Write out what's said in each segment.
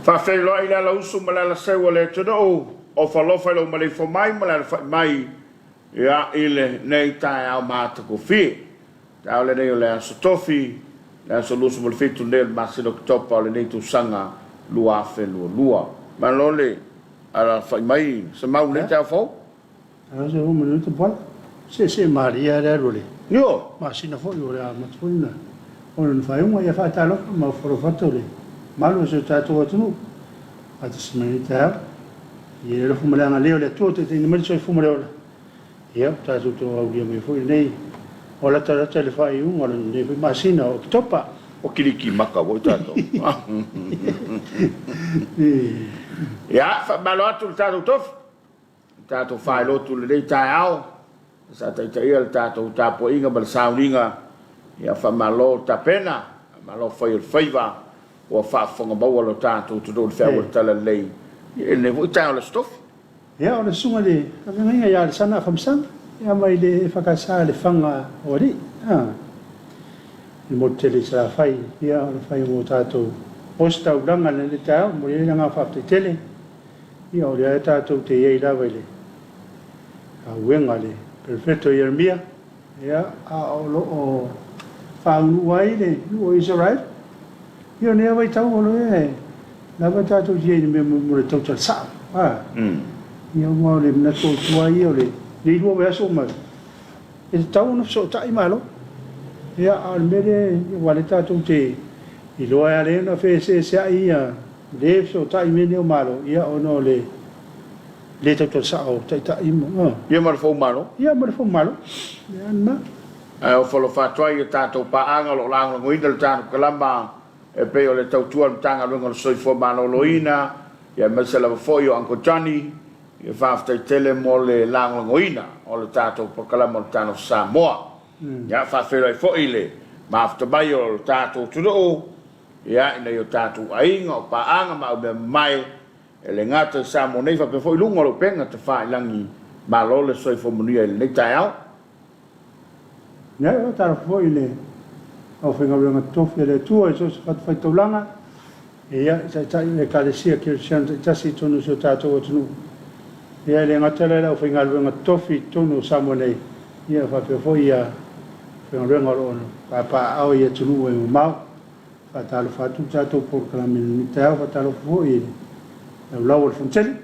Faafeiloai le alausu ma le alaseu o le atunuu, ofa alofa i lou maleifua mai ma le alafai mai ia i lenei taeao matagofie. Taeao lenei o le Aso Tofi, le aso 27 lenei o le masina o Oketopa o lenei tausaga 2022. Malo le alafai mai Semau i lenei taeao fou. Talosia foi ma lenei tapuala. Seesee malie lava le alu o le Io! masina foi o le a amata foi ona lona faaiuga. Ia faatalofa ma ofo alofa atu i le mamalu o si o tatou atunuu. Faatasi mai lenei taeao. Ia le alofa ma le agalelei o le Atua ua taitaiina mai le soifua ma le ola. Ia ua tatou toe aulia mai foi lenei ua latalata i le faaiuga o lenei foi masina o Oketopa. Ua kiliki maka foi tatou. Ia, faamalo atu i le tatou tofi. Le tatou faailotu i lenei taeao, sa taitaia le tatou tapuaiga ma le sauniga, ia faamalo tapena, faamalo fai o le faiva, ua faafofoga maua lo tatou atunuu i le feau o le Talalelei i lenei foi taeao o le Aso Tofi. Ia, o le susuga i le Faafeagaiga ia Alesana Afamasaga, ia mai le EFKS Lefaga o Alii, a, i le motu tele i Salafai, ia o le fai mo tatou ositaulaga i lenei taeao, e momoli ai le agaga faafetai tele. Ia, o lea tatou te i ai lava i le auega a le Perofeta Ieremia, ia, a o lo o faaunuu ai le nuu o Isaraelu. Ia, o lenei lava vaitau o lea lava tatou te i ai i le mea mo le tautala sao. A, ia, aua o le manatu autu lava ia o lenei lua vaiaso ma e tatau ona fesootai Malo. Ia, a o le mea lea, aua o lea tatou te iloa e ala ai ona feeseeseai ia le fesootai mea nei o Malo, ia ona o le le tautala sao o Taitai ma. Ia ma le fou Malo. Ia ma le fou Malo. Ia lena. Ae ofo alofa atu ai i a tatou paaga o lo o lagolagoina le tatou kalama e pei o le tautua a le Matagaluega o le Soifua Maloloina, ia aemaise lava foi o Uncle Johnny, ia faafetai tele mo le lagolagoina o le tatou polokalama o le Talofa Samoa. Ia faafeiloai foi le mafuta mai o le tatou atunuu, ia, i nai o tatou aiga, o paaga ma au mea mamae, e le gata i Samoa nei faapea foi luga o le upega tafailagi. Malo le soifua manuia i lenei taeao. Ia, e faatalofa foi i le aufaigaluega totofi a le Atua i so o se fatafaitaulaga, ia, i taitai o Ekalesia Kerisiano taitasi i totonu o si o tatou atunuu. Ia, e le gata la i le aufaigaluega totofi i totonu o Samoa nei, ia, faapea foi ia aufaigaluega o lo o papaaao i atunuu e mamao. Faatalofa atu le tatou polokalame i lenei taeao, faatalofa foi i le laulau o le Fonotele,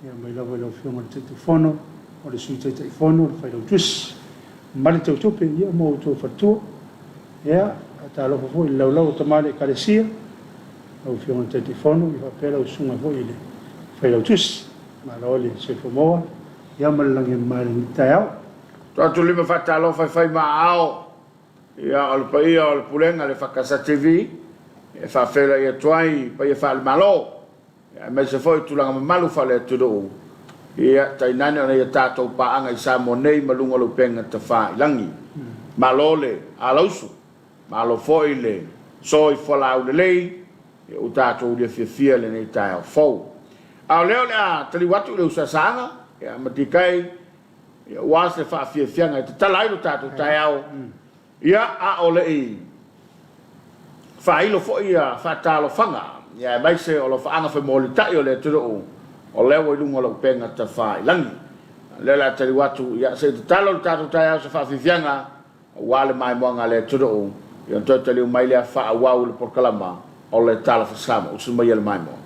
ia mai lava i lau Afioga i le Taitaifono, o le Sui Taitaifono, le Failautusi ma le Teutupe, ia ma outou faletua. Ia, faatalofa foi i le laulau o Tama o le Ekalesia, lau Afioga i le Taitaifono, ia faapea lau Susuga foi i le Failautusi. Malo le soifua maua, ia ma le lagi e mama i lenei taeao. Tuu atu lima faatalofa e fai ma aao. Ia, o le paia o le Pulega a le EFKS TV e faafeiloai atu ai i paia faale-Malo, aemaise foi tulaga mamalu faale-atunuu, ia, tainane o nai a tatou paaga i Samoa nei ma luga o le upega tafailagi. Malo le alausu, malo foi le soifua laulelei, ia, ua tatou ulia fiafia i lenei taeao fou. A o lea o le a taliu atu i le usasaaga, ia, ma tikai, Ia, ua se faafiafiaga e tatala ai lo tatou taeao, ia, a o le i faailo foi ia faatalofaga, ia, aemaise o alofaaga femolitai o le atunuu, o lea ua i luga o le upega tafailagi. O lea o le a taliu atu, ia, se i tatalo le tatou taeao i se faafiafiaga, aua le maimoaga a le atunuu, ia ona toe taliu mai lea faaauau i le polokalama o le Talofa Samoa. Usu maia le maimoa.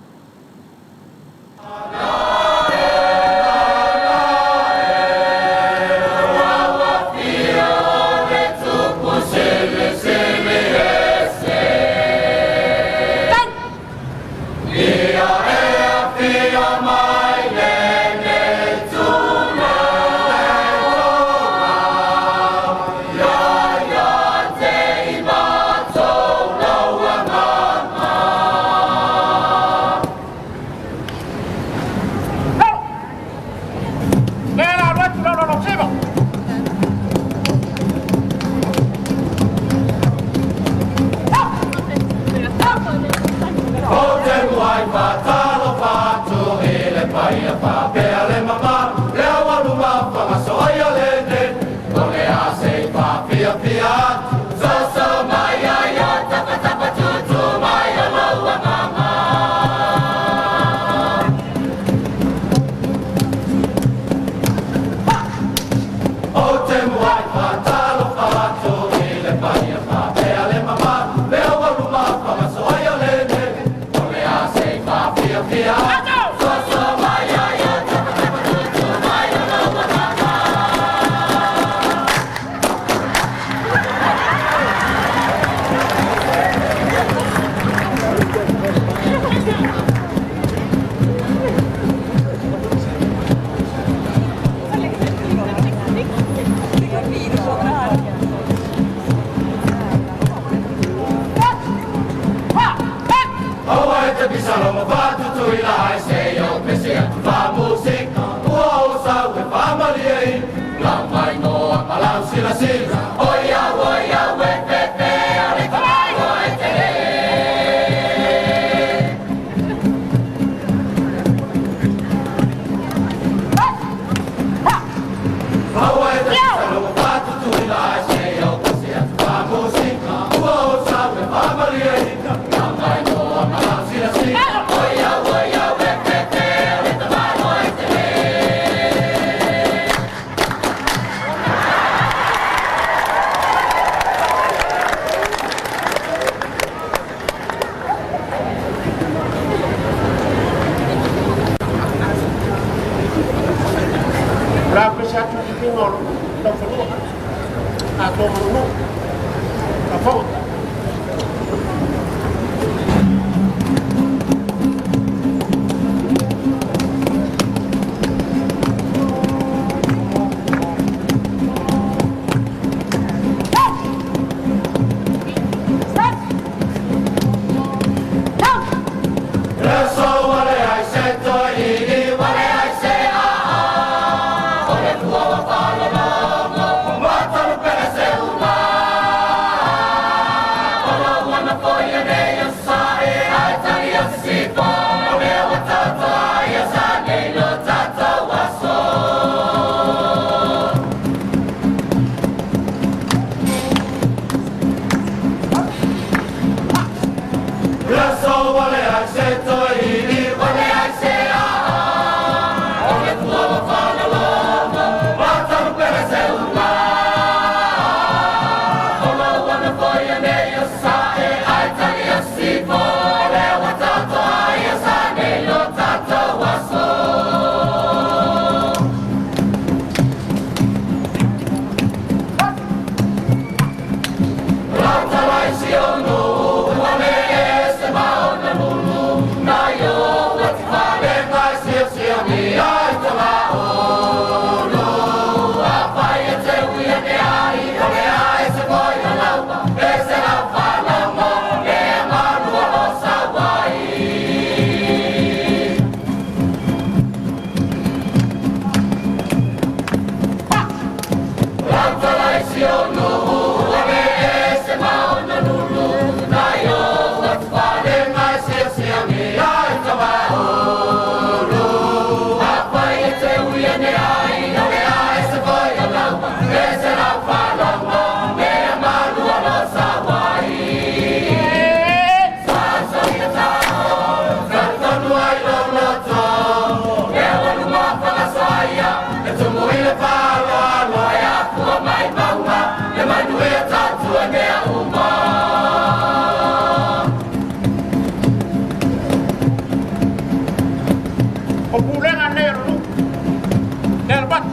La pese atu i luga o lau fanua, atoa ma lou nuu, faafofoga. O pulega nei o le nuu, le alabatu.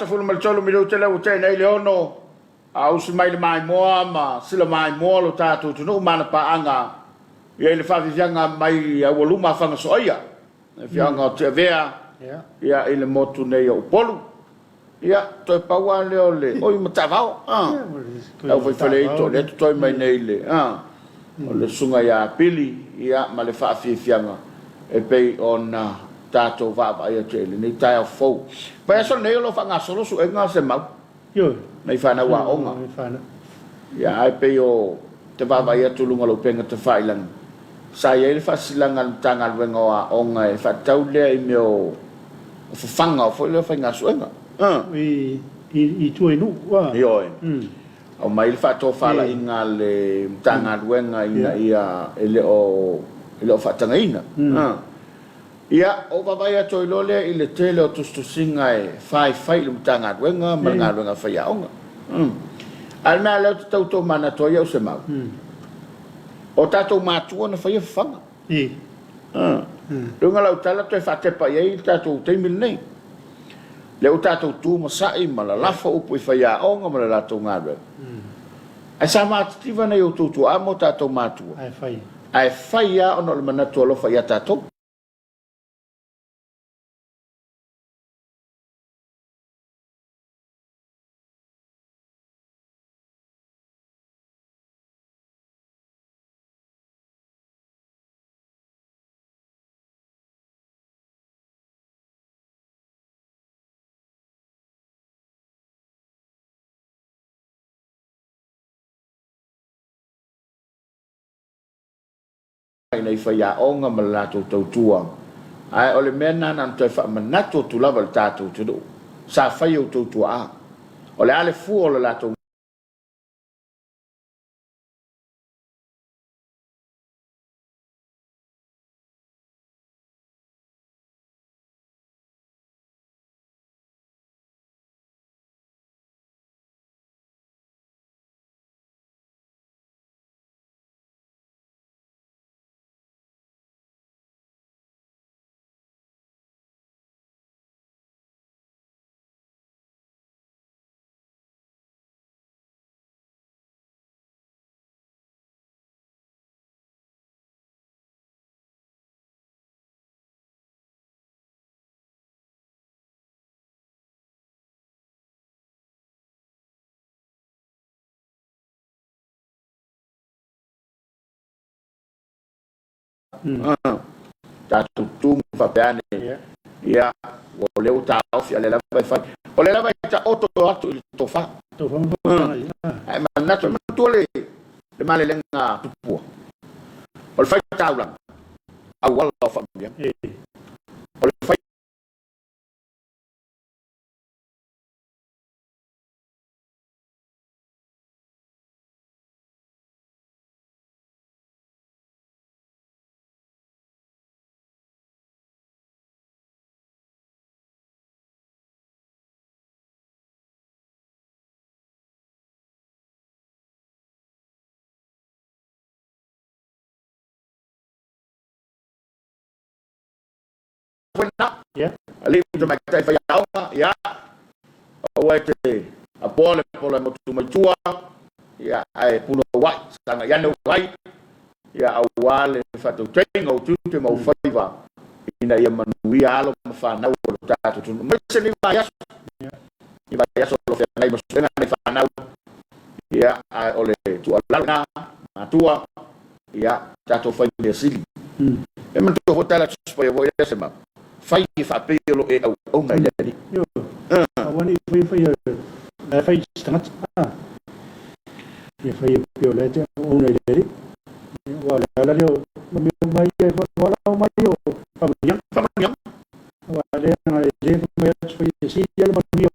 43 minute lea ua tea nei le 6, a usi mai le maimoa ma sila maimoa lo tatou atunuu ma ana paaga i ai le faafiafiaga mai aualuma a Fagasoaia, le afioaga o Tiavea, ia i le motu nei o Upolu. Ia, toe pau lava lea o le oi Matavao, a. Lau faifaleiito lea e totoe mai nei le, a, o le susuga ia Pili, ia, ma le faafiafiaga e pei ona tatou vaavaai atu ai i lenei taeao fou. Vaiaso lenei o lo o faagasolo suega Semau, nai fanau aoga. Ia, ae pei o te vaavaai atu i luga o le upega tafailagi, sa i ai le faasilaga a le Matagaluega o Aoga e faatatau lea i mea o fafaga foi lea o faigasuega. I tua i nuu. Ioe. Aumai le faatofalaiga a le Matagaluega ina ia e le o faatagaina. Ia, ou vaavaai atu ai loa lea i le tele o tusitusiga e faifai i le Matagaluega ma le galuega a faiaoga. A o le mea lea ou te tau tomanatu ai au Semau, o tatou matua na faia fafaga. Le uiga o lau tala toe faatepa i ai le tatou taimi lenei. Lea ua tatou tu ma sa'i ma lalafo upu i faiaoga ma le latou galuega. Ae sa matitiva nai outou tuaa ma o tatou matua. Ae fai. Ae fai lava ona o le manatu alofa ia tatou. I nai faiaoga ma le latou tautua. Ae o le mea lena na ona toe faamanatu atu lava i le tatou atunuu, sa fai e outou tuaa. O le a le fua o le latou tatou tu ma faapea ane, ia, o lea ua taofi, a o lea lava e fai. O lea lava e taoto atu i le tofa. Ae manatu, manatua le malelega a Tupua. O le faitaulaga, auala o faamanuiaga. O le fai foi lena. Alii ma tamaitai faiaoga, ia, aua e te apoa le pola e motu mai tua, ia, ae punouai, sagai ane ou ai, ia, aua le faatautaiga o tiute ma ou faiva, ina ia manuia alo ma fanau o le tatou atunuu. Aemaise lenei vaiaso, lenei vaiaso o lo o feagai ma suega nei fanau, ia, ae o le tuualalo lena, matua, ia, tatou fai mea sili. E manatua foi tala Tusi Paia foi lea sema, fai e faapei o lo o e auauna i le Alii. Aua ne i faia faia la e fai i se tagata. Ia faia pei o la e te auauna i le Alii. Aua o le ala lea o mea uma ia e valaau mai o faamanuiaga. Faamanuiaga. Aua lea e le fai mai atu fai e sili lava le manuia.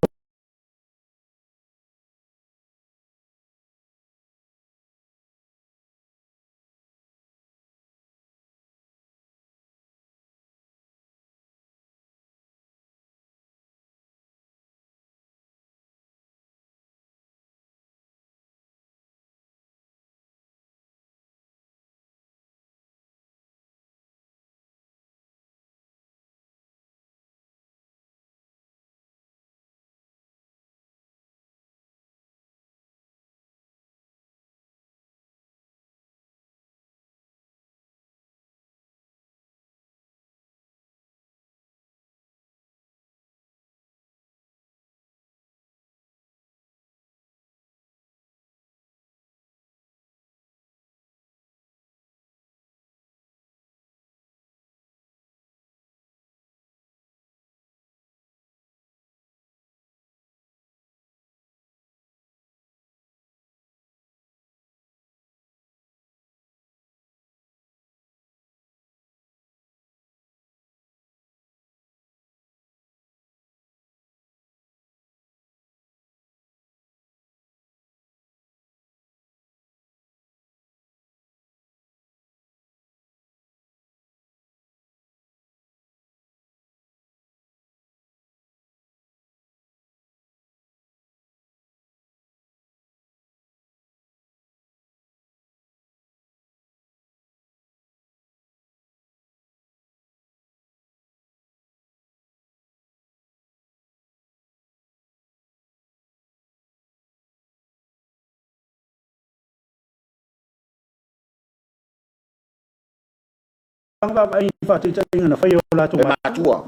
tulaga vaavaai i faataitaiga na faia e o latou E matua.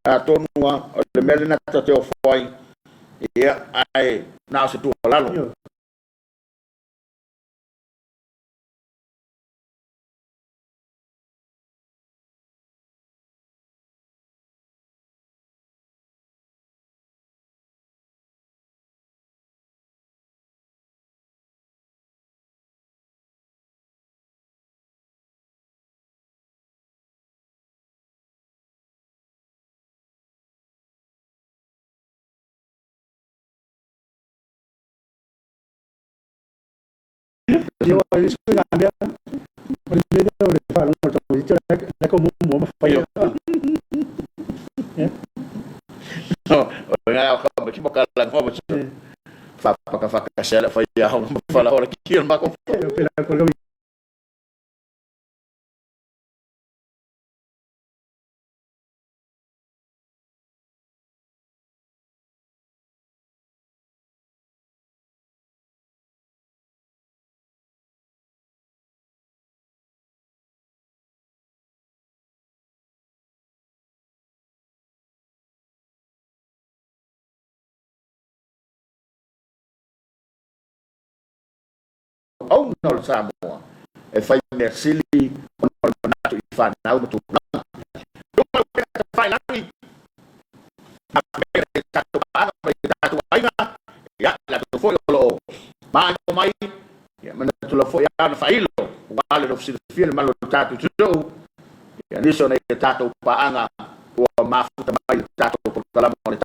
Atonu lava o le mea lena ta te ofo ai, ia, ae na o se tuualalo. Ia, aua e le isi ituaiga mea, o le mea lea o le faalogo i le tamaitiiti o la e tau muamua ma fai. Ia. O lena o ka ma kala ngo ma faapakafakasea le faiaoga ma falaola ki o le makou. Pe la ko le Auauna o le Samoa e fai mea sili ona o le manatu i fanau ma tupulaga. Luga le uiga tafailagi, mea i tatou paaga ma i tatou aiga, ia, latou foi o lo o maimoa mai, ia manatu lava foi a ona faailo, aua le silafia le malu o le tatou atunuu, ia nisi o nai a tatou paaga ua mafuta mai le tatou polokalama o le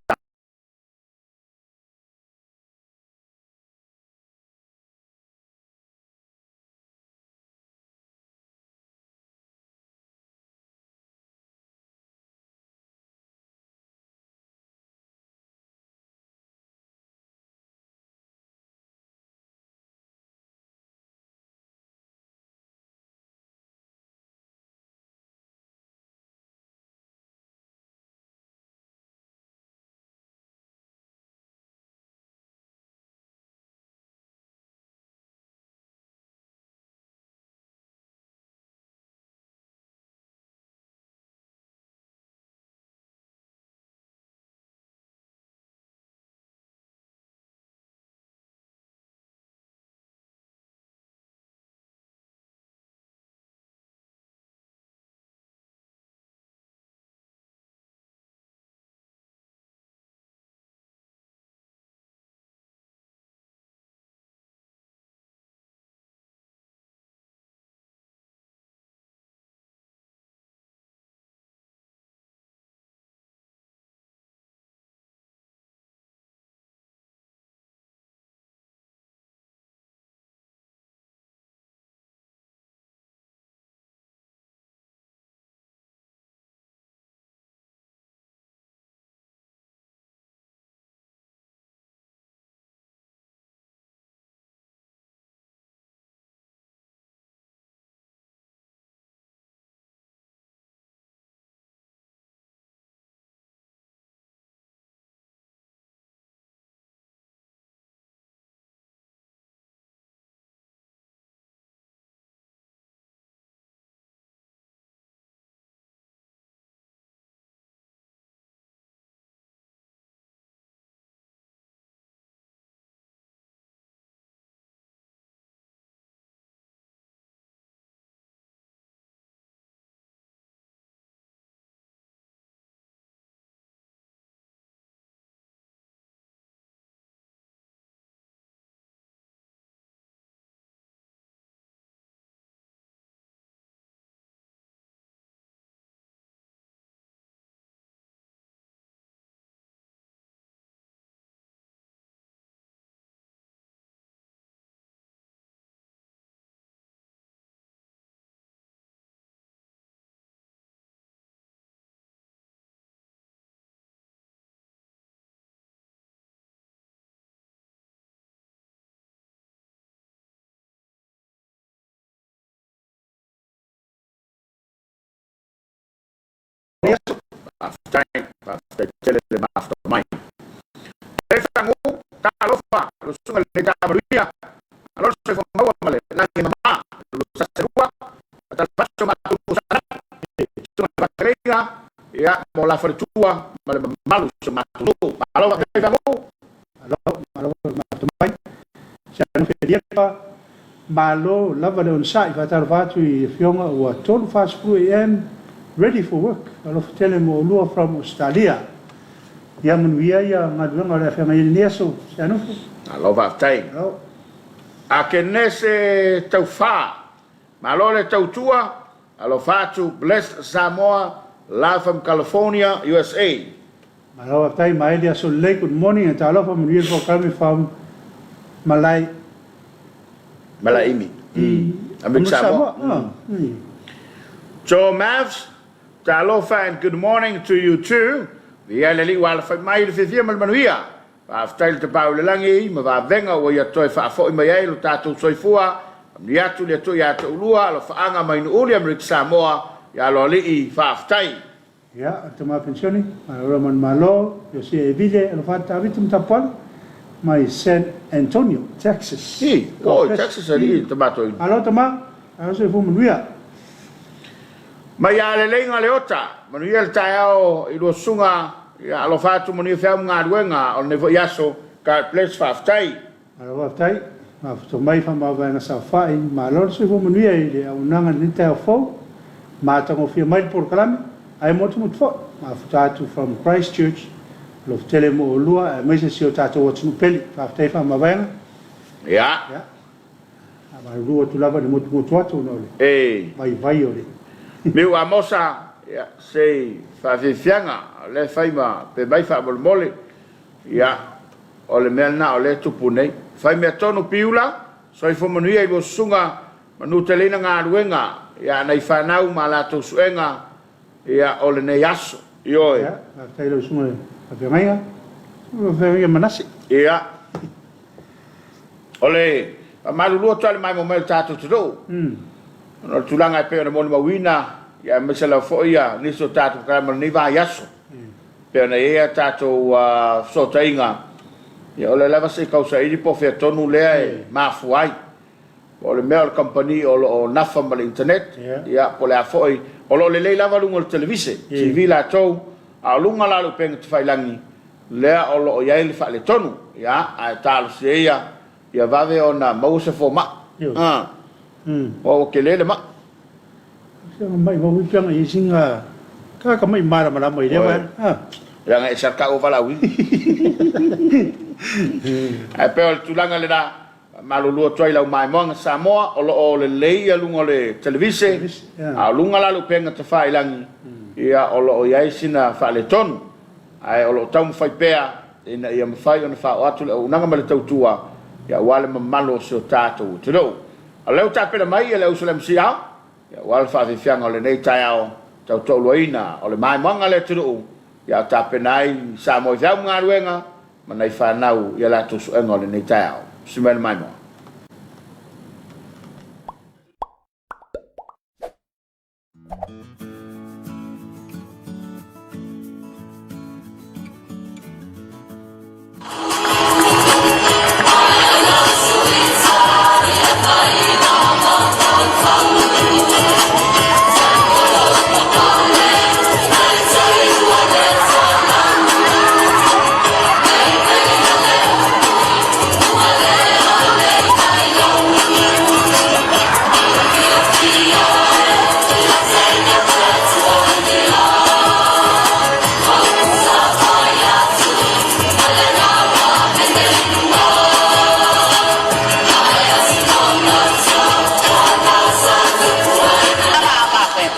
Faafetai, faafetai tele le mafuta mai. Le fagu, talofa, lo susuga le tamaluia, alo le soifua maua ma le lagi mama, lo saselua, talafasio matou sana. ia, mo la faletua ma le mamalu o si o matou nuu. Malo faafetai Fagu. Malo, malo mafuta mai. Sianofe Liepa, malo lava le onosai. Faatalofa atu i afioga ua 3:40 AM, ready for work. Alofa tele mo oulua from Australia. Ia manuia ia galuega o le a feagai ai lenei aso, Sianofe. Malo faafetai. Malo. Akenese Taufa, malo le tautua, alofa atu, bless Samoa, love from California, USA. Malo faafetai Maeli aso lelei, good morning and talofa manuia le polokalame from Malae Malaimi. Amerika Samoa. Joe Mavs, talofa and good morning to you too. Viia le Alii ua alafai mai i le fiafia ma le manuia. Faafetai le Tapaau i le Lagi ma vavega ua ia toe faafoi mai ai lo tatou soifua. Faamanuia atu le Atua ia te oulua, alofaaga mai Nuuuli, Amerika Samoa, i aloalii, faafetai. Ia, o le tama penisione, Malo Manumalo, Iosia Evile, alofa atu Tavita ma Tapuala, mai San Antonio, Texas. I, oi, Texas alii le tama toeaina. Malo tama, malo soifua manuia. Mai ia Leleiga Leota, manuia le taeao i lua susuga, ia alofa atu manuia feau ma galuega o lenei foi aso, God bless, faafetai. Malo faafetai, mafuta mai faamavaega saofai, malo le soifua manuia i le auaunaga i lenei taeao fou, matagofie mai le polokalame, ae motumotu foi, mafuta atu from Christchurch, alofa tele mo oulua aemaise si o tatou atunuu pele, faafetai faamavaega. Ia. Ia, faamalulu atu lava i le motumotu atu ona o le E. vaivai o le. Miu Amosa, ia, se faafiafiaga o lea e fai ma pe mai faamolemole. Ia, o le mea lena o lea e tupu nei. Fai mea tonu Piula, soifua manuia i lua susuga, manuteleina galuega, ia, nai fanau ma a latou suega, ia, o lenei aso. Ioe. Ia, faafetai i lau susuga i le faafeagaiga, susuga faafeagaiga Manase. Ia, o le faamalulu atu lava i le maimoa mai o le tatou atunuu, ona o le tulaga e pei ona molimauina, ia, aemaise lava foi ia nisi o tatou polokalame o lenei vaiaso. Pei ona i ai a tatou fesootaiga, ia o lea lava se i tausaili po o fea tonu lea e mafua ai. Po o le mea o le kamupani o lo o nafa ma le internet, ia po o le a foi, o lo o lelei lava luga o le televise, TV latou, a o luga la o le upega tafailagi, lea o lo o i ai le faaletonu. Ia, ae talosia ia, ia vave ona maua se fomai. Aua ua tele le mai. Maumau pe ana i ai sina tagata mai malamalama i lea vaega. Oi, leaga e ese lava le taua valaauina. Ae pei o le tulaga lena, faamalulu atu ai i lau maimoaga Samoa, o lo o lelei ia luga o le televise, a o luga la o le upega tafailagi, ia o lo o i ai sina faaletonu. Ae o lo o taumafai pea ina ia mafai ona faaoo atu le auaunaga ma le tautua, ia aua le mamalu o si o tatou atunuu. A o lea ua tapena mai le uso le MCR, aua le faafiafiaga o lenei taeao tautoaluaina o le maimoaga a le atunuu, ia a o tapena ai Samoa i feau ma galuega ma nai fanau i a latou suega o lenei taeao. Tusi mai le maimoa.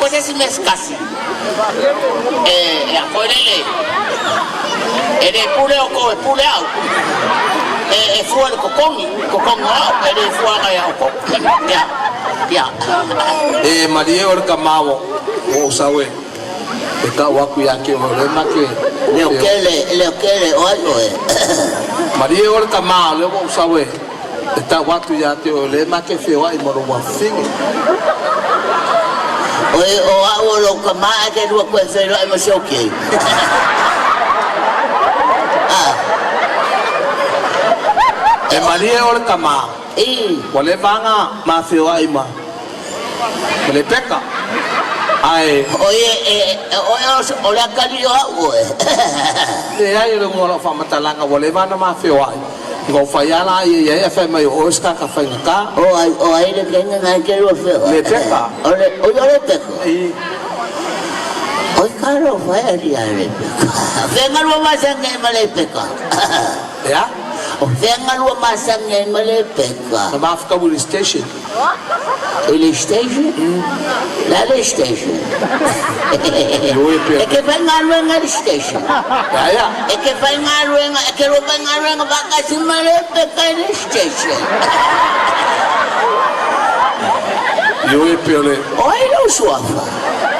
Ko se isi mea se tasi e a koe lele e le pule outou e pule au e fua i le totogi totogi o au e le fua agai ia outou ia ia. E malie o le tama ua ou sau e tau atu ia te oe, o lea ma te. Leo kele, leo kele, o ai oe. Malie o le tama o lea ua ou sau e tau atu ia te oe, o lea ma te feoai ma lou afafine. Oi, o au o lou tama ae te lua toe feiloai ma si ou kei. Ah. E malie o le tama. I. Ua leva ona ma feoai ma Lepeka. Ae. O ie e, o e o le akalii o au oe. Leai, o le uiga o lau faamatalaga ua leva ona ma feoai, na ou fai lava laia i ai ae fai mai o oe se tagata faigata. O ai, o ai le kenge ngai ke lua feoai. Le peka. O le, o ia o le peka. I. Oi ka lo fai ali a le peka. Fea ngalua masangi ai ma le peka. Ea? O fea ngalua masangi ai ma le peka. Na mafutaui i le station. I le station? Le a le station? Ioe pea. E ke faigaluega i le station. Ea ea. E ke faigaluega, e ke lua faigaluega faatasi ma le peka i le station. Ioe pea o le. O ai lou suafa?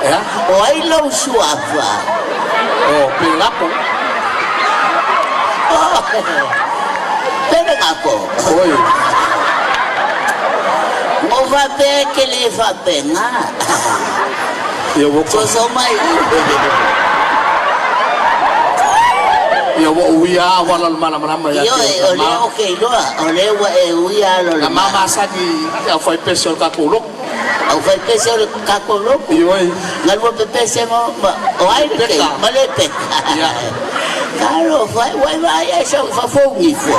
Ea? O ai lou suafa? O Pelegapo. Pelegapo. Oi. Mo faapea e ke le faapena. Ia ua Soso mai. Ia ua ou uia lava auala o le malamalama ia te Ioe, oe o lea tama. o ke iloa, o lea ua e uia alo le Na ma masani i te aufaipese o le tatou lotu. Aufaipese o le tatou lotu. Ioe. Galua pepese ma, ma, o ai le Peka. Ma le peka. Ia. Talofa e, ua e vaai ai sau i fafo ugifo.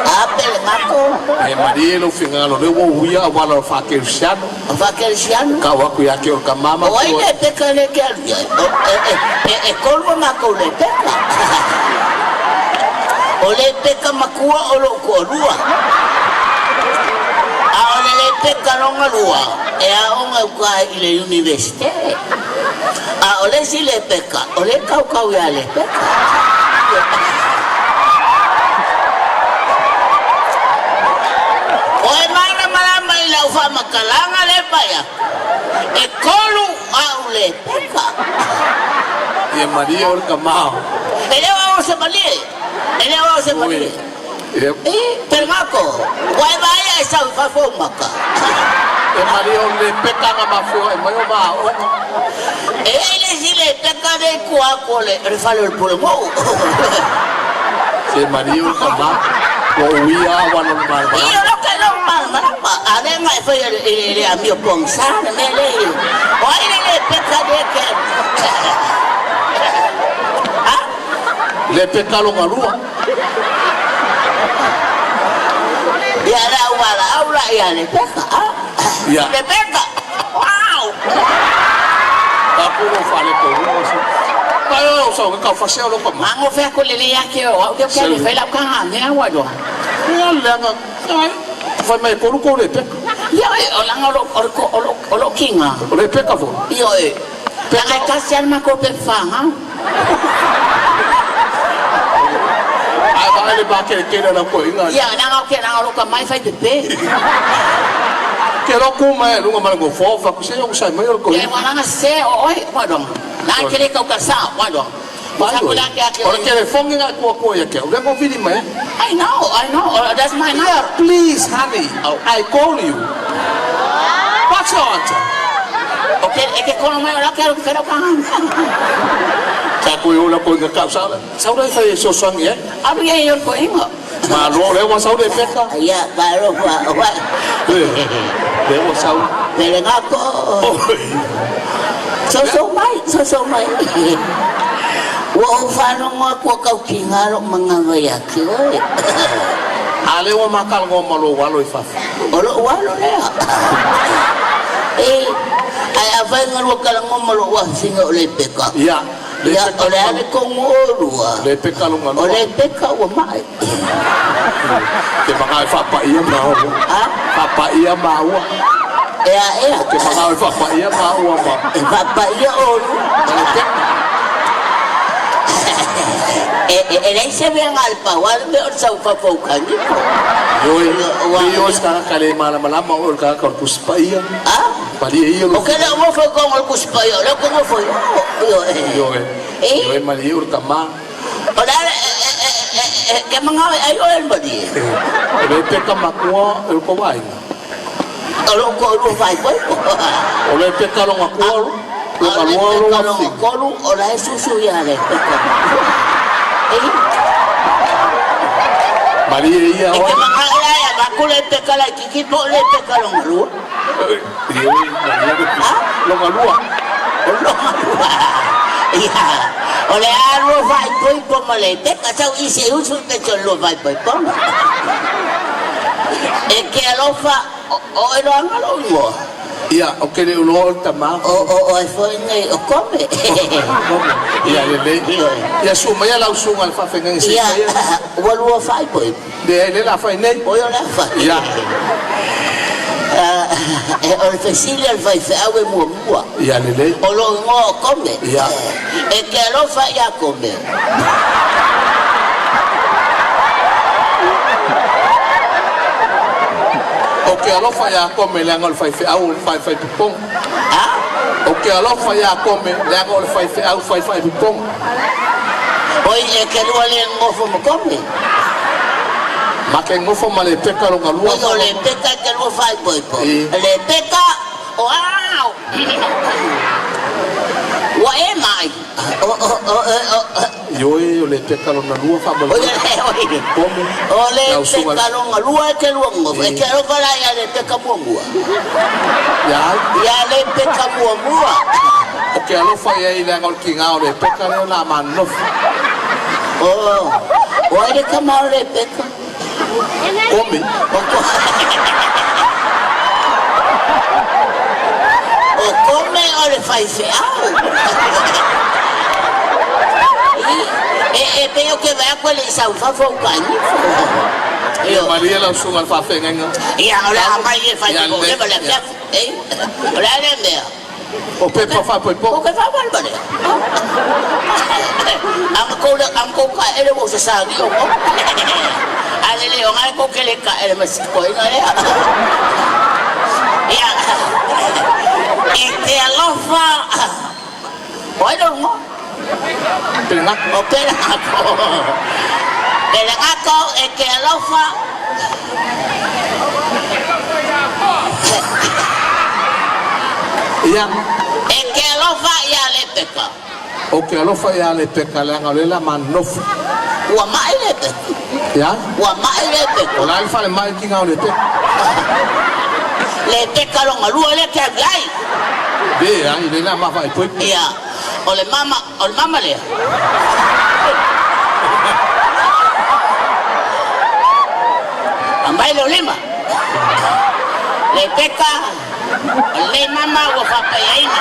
A pele gako. E malie lou finagalo lea ua uia auala o le faakerisiano. O faakerisiano. Tau atu ia te oe tama ma O ai le peka le ke alu i ai? O, e, e, e, e tolu a matou le peka. O le peka matua o lou toalua. A o le le peka lona lua, e aoga i uta i le Universite. A o le isi le peka, o le kaukau ia le peka. O e malamalama i lau faamatalaga le pai atu, e tolu au le peka. Ia malie o le tama. E le o au o se malie. E le o au o se malie. E, Pelegako, ua e vaai e sau i fafo ou maka. E malie o le peka na mafua e mai o vaaoga. E i ai le isi le peka lea i tua atu o le fale o le Pulemou. Se malie o le tama, ua uia auala o le malamalama. I, o lou ke lou malamalama, a lea na e faia i le amio pogisa le mea lea. O ai le le peka lea ke alu? A? Le peka lona lua. Ia le au valaau la ia Rebeka, a? Ia. Rebeka! Wow! Tapu lou faaletonu o se. Mai o sau ke kau fasea o lou tama. Mago fea ko lele ia ke o au ke ke le fai lau ka nga mea ua doa. Ia leaga, ai, fai mai e kolu kou Rebeka. Ia e, o langa o lo, o lo, o lo, o lo kinga. O Rebeka foi. Ia e. Langa e tasi ale makou pe whanga. Ae vaai le makerekere o lau toeaina. Ia, langa o ke langa o lo ka mai fai pepe. Ke lo ku mai lunga ma le nofoa fa ku se o sai mai o le Ia, toeaina. ua langa se o oe, ua doa. Langa ke le kau ka sa, ua doa. O le telefoni na e tua ia te au, lea na vili mai ai. I know, I know, that's my number. Yeah, please honey, I call you. What's your answer? O ke, e ke kono mai o la ke alo ke whenau ka hana. Sa koe o la koe nga kau, sa, sa ura i whai e sosoangi ai. Alu ia i o le koe inga. Malo, lea ua sau le peka. Ia, malo ua, ua. Lea ua sau. Pele ngako. Soso mai, soso mai. Ua ou faalogo atu ua taukiga lou manava ia te oe. A lea ua ma talanoa ma lou alo i fafo. O lou alo lea. E, ae afai na lua talanoa ma lou afafine o Lepeka. Ia, Ia, o le a le tonu olua? Lepeka lona lua. O Lepeka ua mai. Ke manao e faapaia maua. A? Faapaia maua. Ea, ea. Ke manao e faapaia maua ma. E faapaia olua. Ma Lepeka. E, e, e leai se mea na o le pau lava le mea o le sau fafo o uta nifo. Ioe, ioe se tagata le malamalama oe o le tagata o le Tusi Paia. A? Malie ia O ke leo nofo i koga o le Tusi Paia, o lea ou te nofo i o, ioe. Ioe, ioe malie o le tama. O le a le, e, e, e, e, ke manao e ai oe le malie. O le peka matua o le tou aiga. O lou toalua faikoiko. O le peka lona kua, lona lua o lou afafine. O le peka lona tolu, o la e susu ia le peka matua. E. Malie ia E oe. te manao la e avatu le peka laitiiti po o le peka lona lua. Loga lua. O loga lua. Ia. O le a lua faaipoipo ma Lepeka. Sau i se usu pe so lua faaipoipoga. E ke alofa o e loaga lou igoa. Ia, ou te le iloa o le tama. O o oe foi nei o Kome. Kome. Ia lelei. Ia sua maia lau susuga i le faafeagaiga se i faia. Ia, ua lua faaipoipo. Leai, lea o le a fai nei. Oi o le a fai. Ia. O le fesili a le faifeau e muamua. Ia lelei. O lou igoa o Kome. Ia. E te alofa ia Kome. Ou te alofa ia Kome leaga o le faifeau o le faifaipopoga. A? Ou te alofa ia Kome leaga o le faifeau faifaipopoga. Oi, e te lua le nofo ma Kome. Ma ke nofo ma Lepeka lona lua. Oi, o Lepeka e te lua faaipoipo. Lepeka, o ao! Ua e mai. O, o, o, o, o. Ioe, o Lepeka lona lua faamolemole. Kome. O Lepeka lona lua e te lua nofo. E te alofa la ia Lepeka muamua. Ia ai? Ia Lepeka muamua. Ou te alofa i ai leaga o le tiga o Lepeka lea o le a ma nonofo. O, o ai le tama o Lepeka? Kome. O Kome o le faifeau. E pei o ke vaai atu e le i sau i fafo o uta nifo. Ia malie lau susuga i le faafeagaiga. Ia, o le a mai e fai le leva le afiafi. O le a lea mea? O pepa faapoipoga. O ke faamalemalia. Aga kou le aga kou ka ele ua sasagi o kou. A le le o ngai kou ke le ka ele ma sikoina lea. Ia, e te alofa. O ai lou igoa? Pelegako. O Pelegako. Pelegako e te alofa. Ia. E te alofa iā Lepeka. Ou te alofa iā Lepeka leaga o lea la ma nonofo. Ua ma'i Lepeka. Ia. Ua ma'i Lepeka. O la e i le falemai le tiga o Lepeka. Lepeka lona lua lea te alu i ai. Leai, lea la ma faaipoipo. Ia, o le mama, o le mama lea. Aumai lou lima. Lepeka, o lenei mama ua faapaiaina.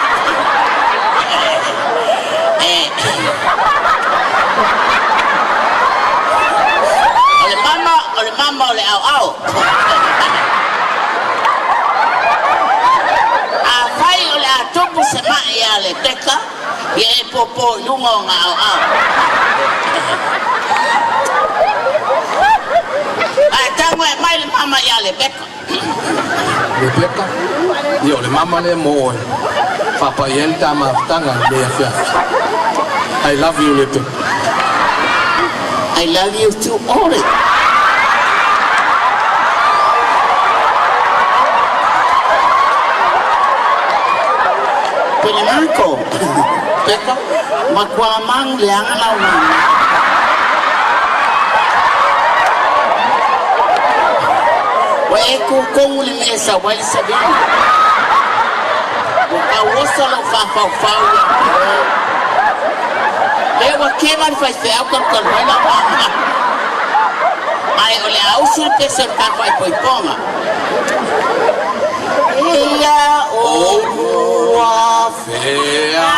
O le mama, o le mama o le aoao. Afai o le a tupu se ma'i ia Lepeka, ia e pōpō i luga o ona aoao. Ae tago e aumai le mama ia Lepeka. Lepeka, ia o le mama lea mo oe. Faapai ai le ta mafutaga i lenei afiafi. I love you Lepeka. I love you too Ore. Pelegako. Peka. Matua mang leaga lau mama. Ua e kukogu le mea e sau ai le savili. Ua tauoso lou faafaufau ia te oe. Lea ua keva le faifeau talu talu ai lau mama. Ae o le a usu le pese o le ta faaipoipoga. Eia Oulua fealofa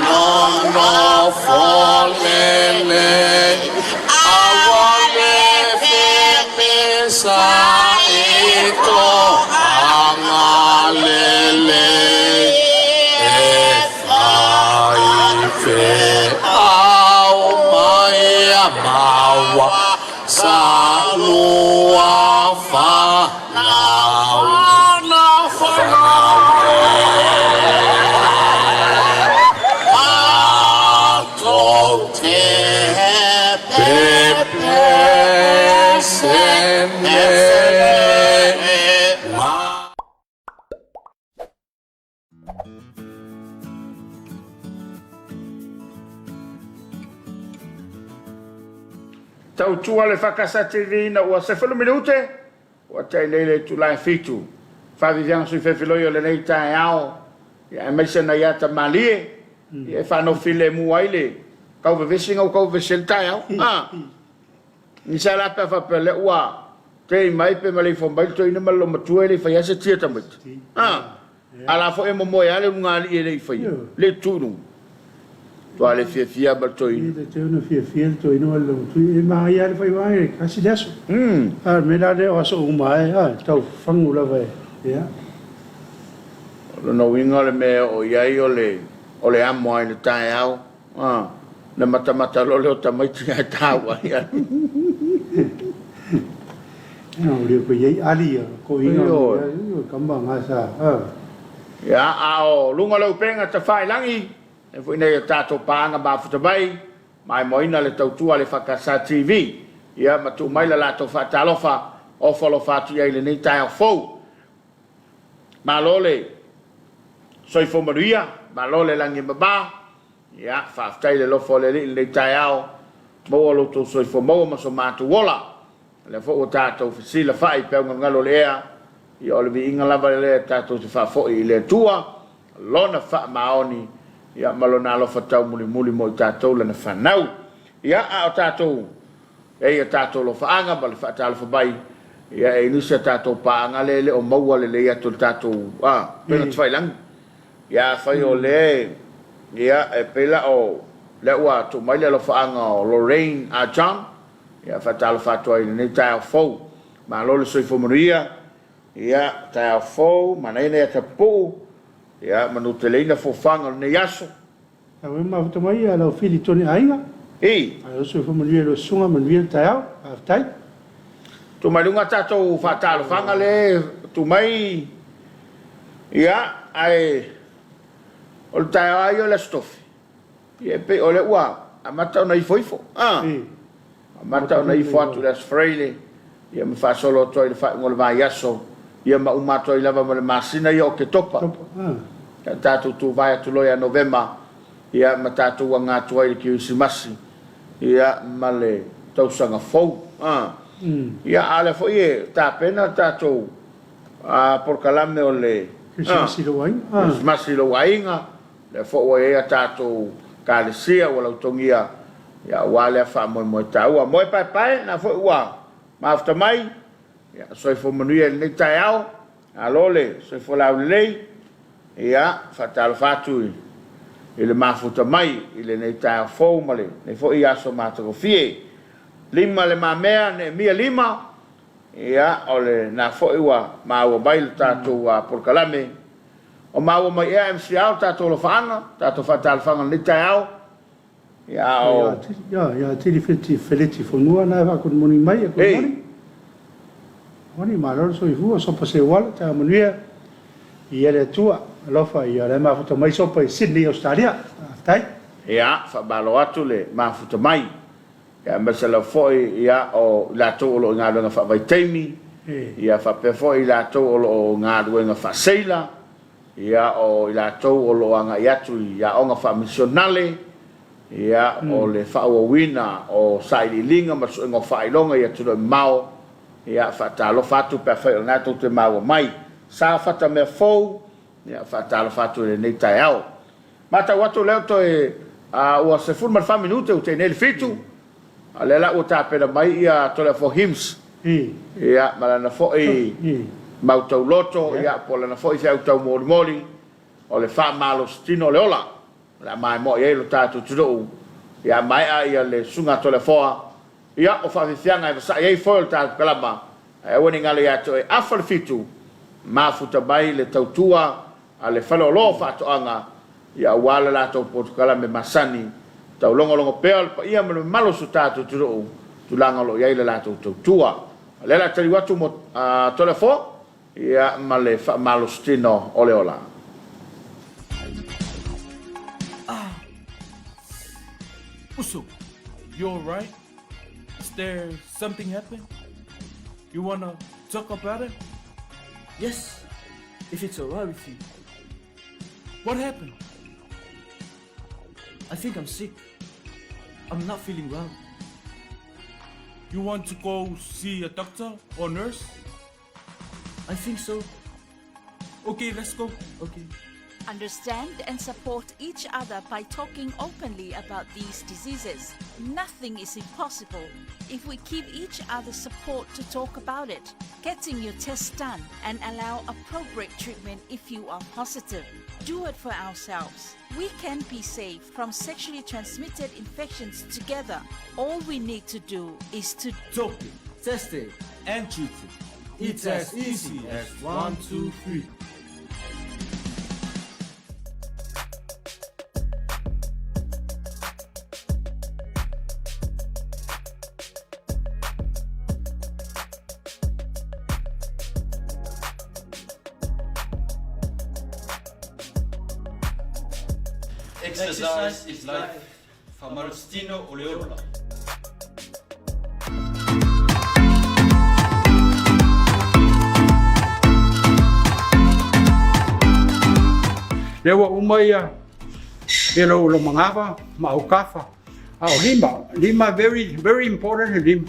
nonofo lelei aua le femesa i toaga lelei e fai feau mai a maua sa lua fanau fanau Matou te pepese nei ma. Tautua le Fakasa TV ina ua 10 minute. Ua tea nei le itula e fitu. Faaviviaga sui fefeloi o lenei taeao, ia aemaise nai ata malie, ia e faanofo filemu ai le kauvevesi na ua kauvevesi ai le taeao. A! Ni sa la pe a faapea lea ua tei mai pe maleifua mai le toeaina ma le loomatua e le i faia se tia tamaiti. A! A la foi e momoe lava le ulugalii e le i faia, le i tutu i luga. Matua le fiafia ma le toeaina. E tatau ona fiafia le toeaina ma le loomatua. E manaia lava le fai vaega e tasi le aso. A o le mea la lea o aso uma lava e tau fagu lava e, ia. O lona uiga o le mea e oo i ai o le, o le amo lava i le taeao. A, na matamata loa lea o tamaiti ae taua ai ali. Ina ua le koe iai ali a koina o kama nga sa a. Ia, a o luga o le upega tafailagi, e foi nei a tatou paaga mafuta mai, maimoaina le tautua a le EFKS TV. Ia, ma tuu mai le latou faatalofa, ofo alofa atu i ai i lenei taeao fou. Malo le soifua manuia, malo le lagi e mama. Ia, faafetai i le alofa o le Alii i lenei taeao, maua lo outou soifua maua ma so matou ola. O lea foi ua tatou fesilafai i peau galugalu o le ea, ia o le viiga lava lea tatou te faafoi i le Atua, Lona faamaoni, ia ma Lona alofa taumulimuli mo i tatou Lana fanau. Ia, a o tatou e i a tatou alofaaga ma le faatalofa mai, ia e i nisi a tatou paaga lea e le o maua lelei atu e le tatou, a, upega tafailagi. Ia afai o lea ia e pei la o lea ua tuu mai le alofaaga o Lorraine a John, ia faatalofa atu ai i lenei taeao fou. Malo le soifua manuia, ia taeao fou, manaia nei ata pupuu, ia manuteleina fofaga o lenei aso. Lau e mafuta mai ia lau fili toni aiga. I. Malo le soifua manuia i lau susuga, manuia le taeao. Faafetai. Tuu mai luga tatou faatalofaga le tuu mai ia ae o le taeao a ia o le Aso Tofi ia e pei o lea ua amata ona ifoifo a amata ona ifo atu le Aso Faraile ia ma faasolo atu ai le faaiuga o le vaiaso ia ma uma atu ai lava ma le masina ia o Oketopa ia tatou tuvae atu loa ia Novema ia ma tatou aga atu ai i le Kerisimasi ia ma le tausaga fou. A. Ia, a o lea foi e tapena le tatou polokalame o le Kerisimasi i lou aiga. Kerisimasi i lou aiga, lea foi ua i ai a tatou Ekalesia ua lautogia, ia aua lea faamoemoe taua. Moe paepae, lena foi ua mafuta mai, ia soifua manuia i lenei taeao. Malo le soifua laulelei. Ia, faatalofa atu i le mafuta mai i lenei taeao fou ma lenei foi aso matagofie. Lima le mamea, Neemia lima, ia, o lena foi ua maua mai le tatou polokalame. O maua mai ea MCA o tatou alofaaga, tatou faatalofaga i lenei taeao. Ia, o. Ia, ia Tili Feleti, Feleti Fonua na e faakonimoni mai, e konimoni. Moni, malo le soifua, sopa seuala, taeao manuia. Ia le Atua, alofa ia la e mafuta mai sopa i Sydney, Australia. Faafetai. Ia, faamalo atu le mafuta mai. Ia, aemaise lava foi ia o i latou o lo o i galuega faavaitaimi, ia faapea foi i latou o lo o galuega faaseila, ia o i latou o lo o agai atu i aoga faamisionale, ia o le faaauauina o sailiiliga ma le suega o faailoga i atunuu e mamao, Ia, faatalofa atu pe afai o lena tou te maua mai. Sa fata mea fou, ia, faatalofa atu i lenei taeao. Matau atu lea ua toe, a, ua 14 minute ua tea nei le fitu, a o lea la ua tapena mai ia Toleafoa Hymns, ia, ma lana foi mau tauloto, ia, po o lana foi feau taumolimoli, o le faamalositino o le ola. O le a maimoa i ai lo tatou atunuu, ia maea ia le Susuga a Toleafoa, Ia, o faafiafiaga e vasai ai foe o le tatou kalama, ae aua ne i galo ia te oe afa le fitu, mafuta mai le tautua a le faleoloa o faatoaga, ia aua le latou polokalame masani, taulogologo pea o le paia ma le mamalu o so tatou atunuu, tulaga o lo o i ai le latou tautua. O lea o le a taliu atu mo Toleafoa, ia ma le faamalositino o le ola. Ah! Uso, you alright? Is there something happen? You wanna talk about it? Yes, if it's alright with you. What happened? I think I'm sick. I'm not feeling well. You want to go see a doctor or nurse? I think so. Okay, let's go. Okay. Understand and support each other by talking openly about these diseases. Nothing is impossible if we keep each other's support to talk about it. Getting your test done and allow appropriate treatment if you are positive. Do it for ourselves. We can be safe from sexually transmitted infections together. All we need to do is to Talk it, test it, and treat it. It's as easy as 1, 2, 3. Exercise is life. Famalositino o le ola. Lea ua uma ia ia lou lou magava ma aukafa. A o lima, lima very very important le lima.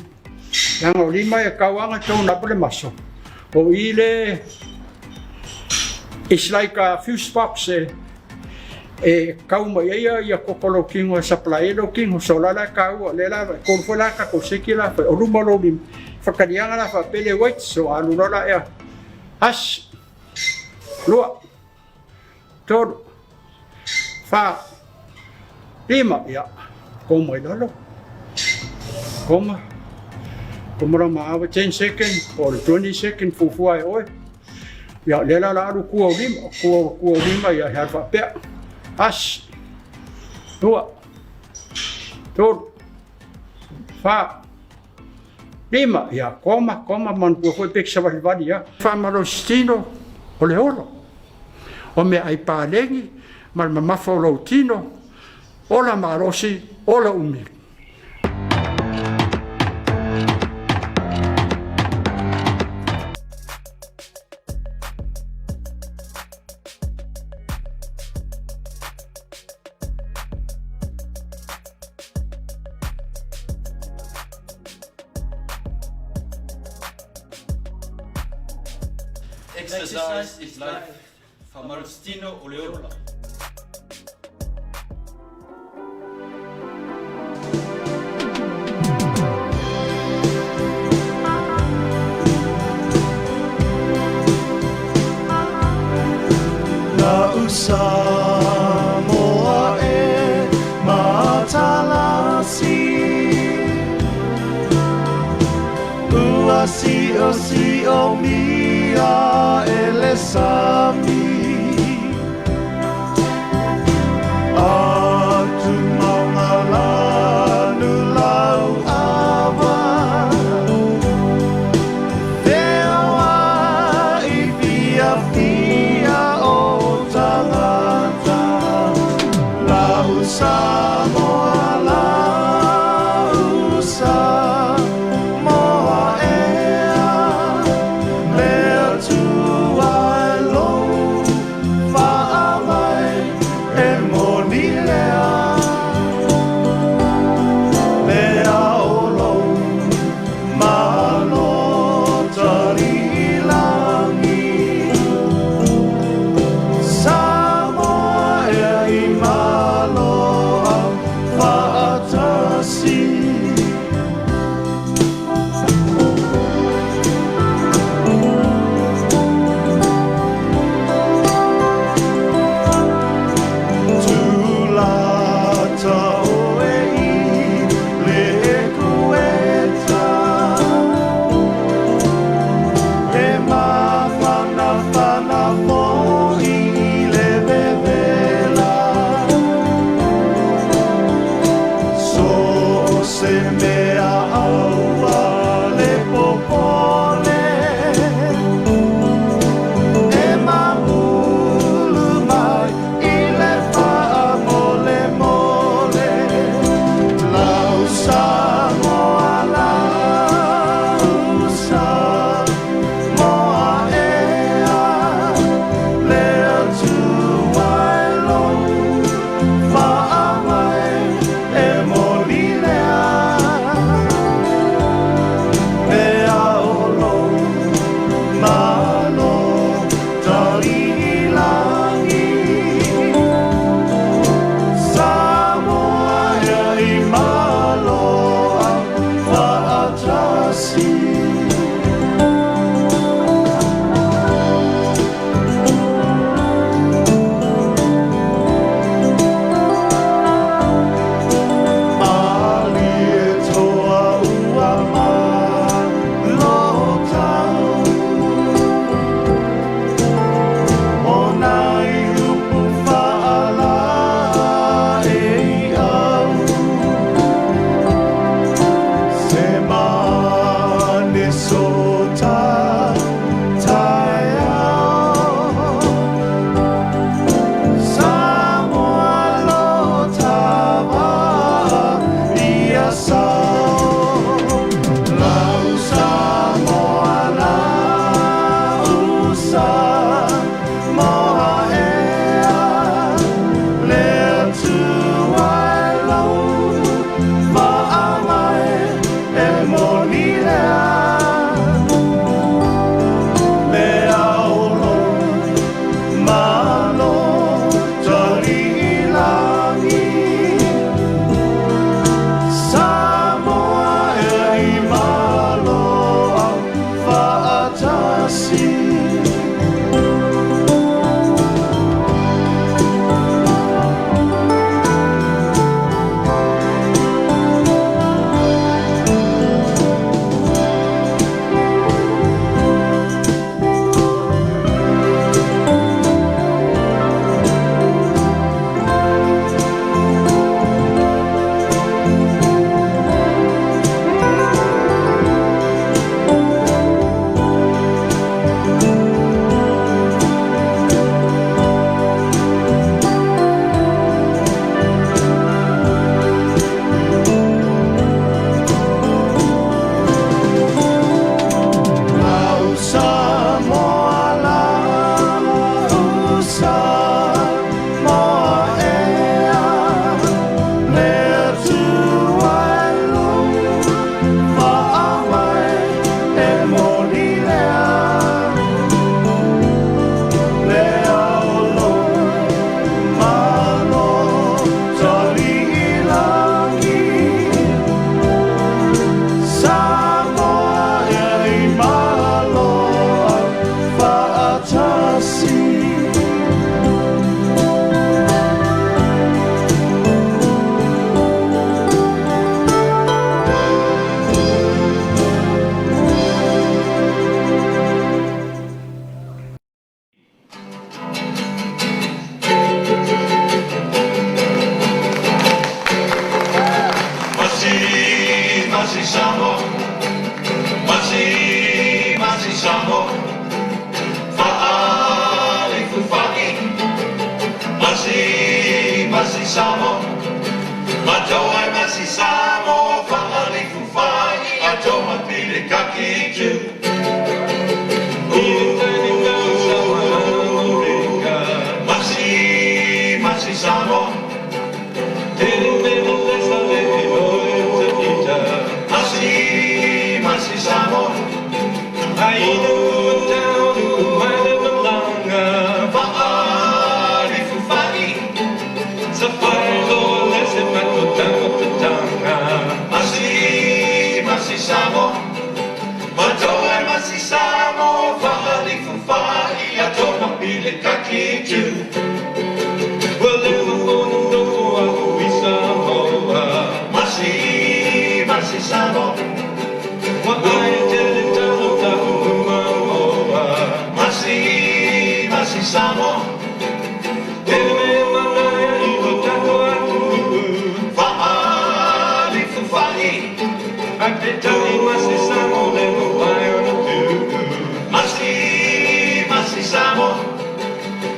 Leaga o lima e kau aga tou na le maso. O i le it's like a fuse box e e kau mai ai ia ia koko lou kino e supply ai lou kino. So la la kau le la kolu foi la ka ko seki la o luma lou lima. Whakarianga la whapele wait so alu lola ea. As lua tolu, fa, lima, ia, koma i lalo. Koma, koma la maawa, 10 second, or 20 second, fufua e oe. Ia, le la la alu kua o lima, kua, kua o lima, ia, hea whapea. As, lua, tolu, fa, lima, ia, koma, koma, mantua foi pek savalivali, ia. Whamalositino o le olo. O meaai palegi ma le mamafa o lou tino, ola malosi, ola umi. Exercise is life. Famalositino o le ola. La'u Samoa e matalasi Ua siosiomia e le sami Atu maunga lanu lau ava Feoa i fiafia o tagata Lau Samoa lau Samoa ea Le Atua e lou Masi, masi Samoa, matoa e masi Samoa, fa'alifufai ato ma pile kaki tu. Masi, masi Samoa, masi, masi Samoa, fa'alifufai. Masi, masi Samoa, matoa e masi Samoa, fa'alifufai ato ma pile kaki tu. Masi, masi Samoa, masi, masi Samoa, fa'alifufai. Masi, masi Samoa,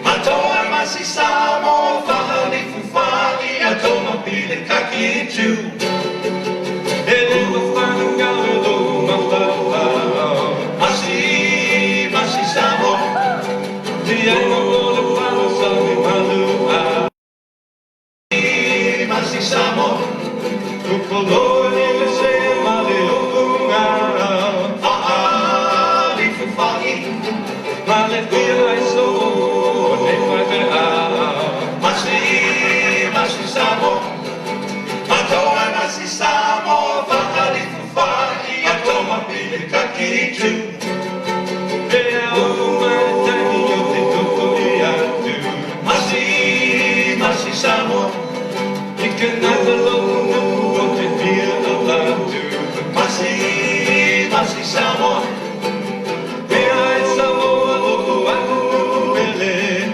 matoa masi Samoa, fa'alifufai ato ma pile kaki tu. Masi, masi Samoa, masi Samoa, fa'alifufai. Masi, masi Samoa, matoa masi Samoa, fa'alifufai ato ma pile kaki tu. Masi, masi Samoa,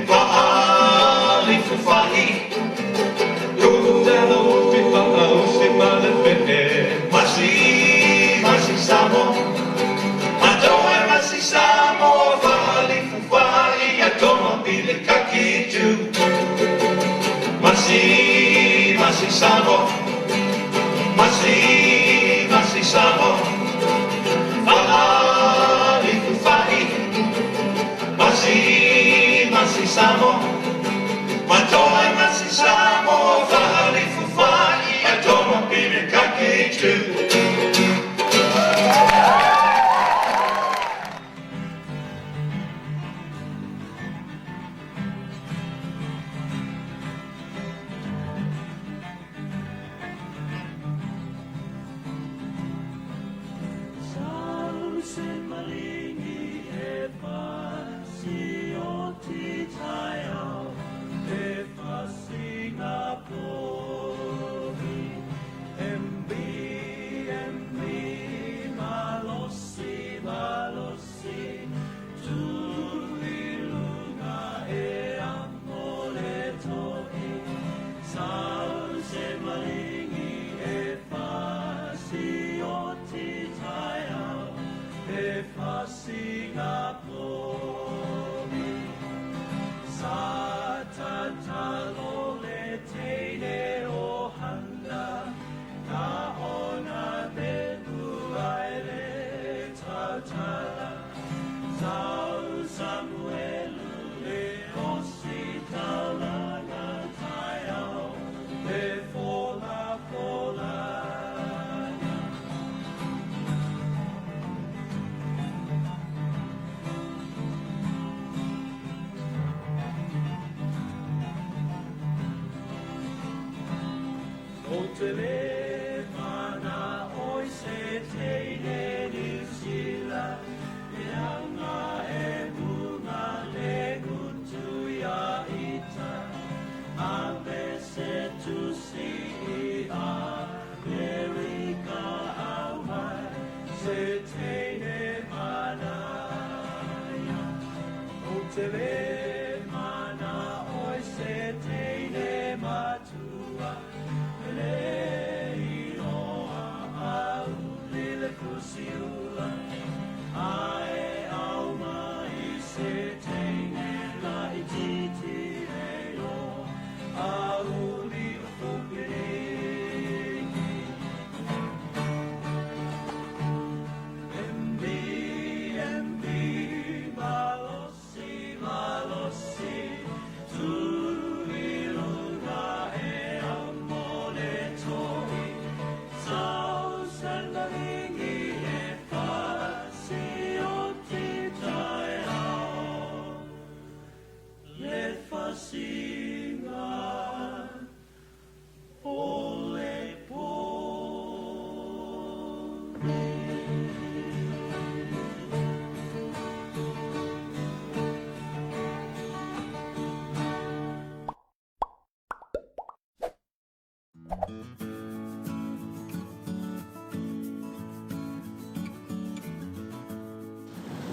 masi, masi Samoa, fa'alifufai. Masi, masi Samoa, matoa masi Samoa, fa'alifufai ato ma pile kaki tu. Masi, masi Samoa, masi, masi Samoa, fa'alifufai. Masi, masi Samoa, matoa masi Samoa, fa'alifufai ato ma pile kaki tu.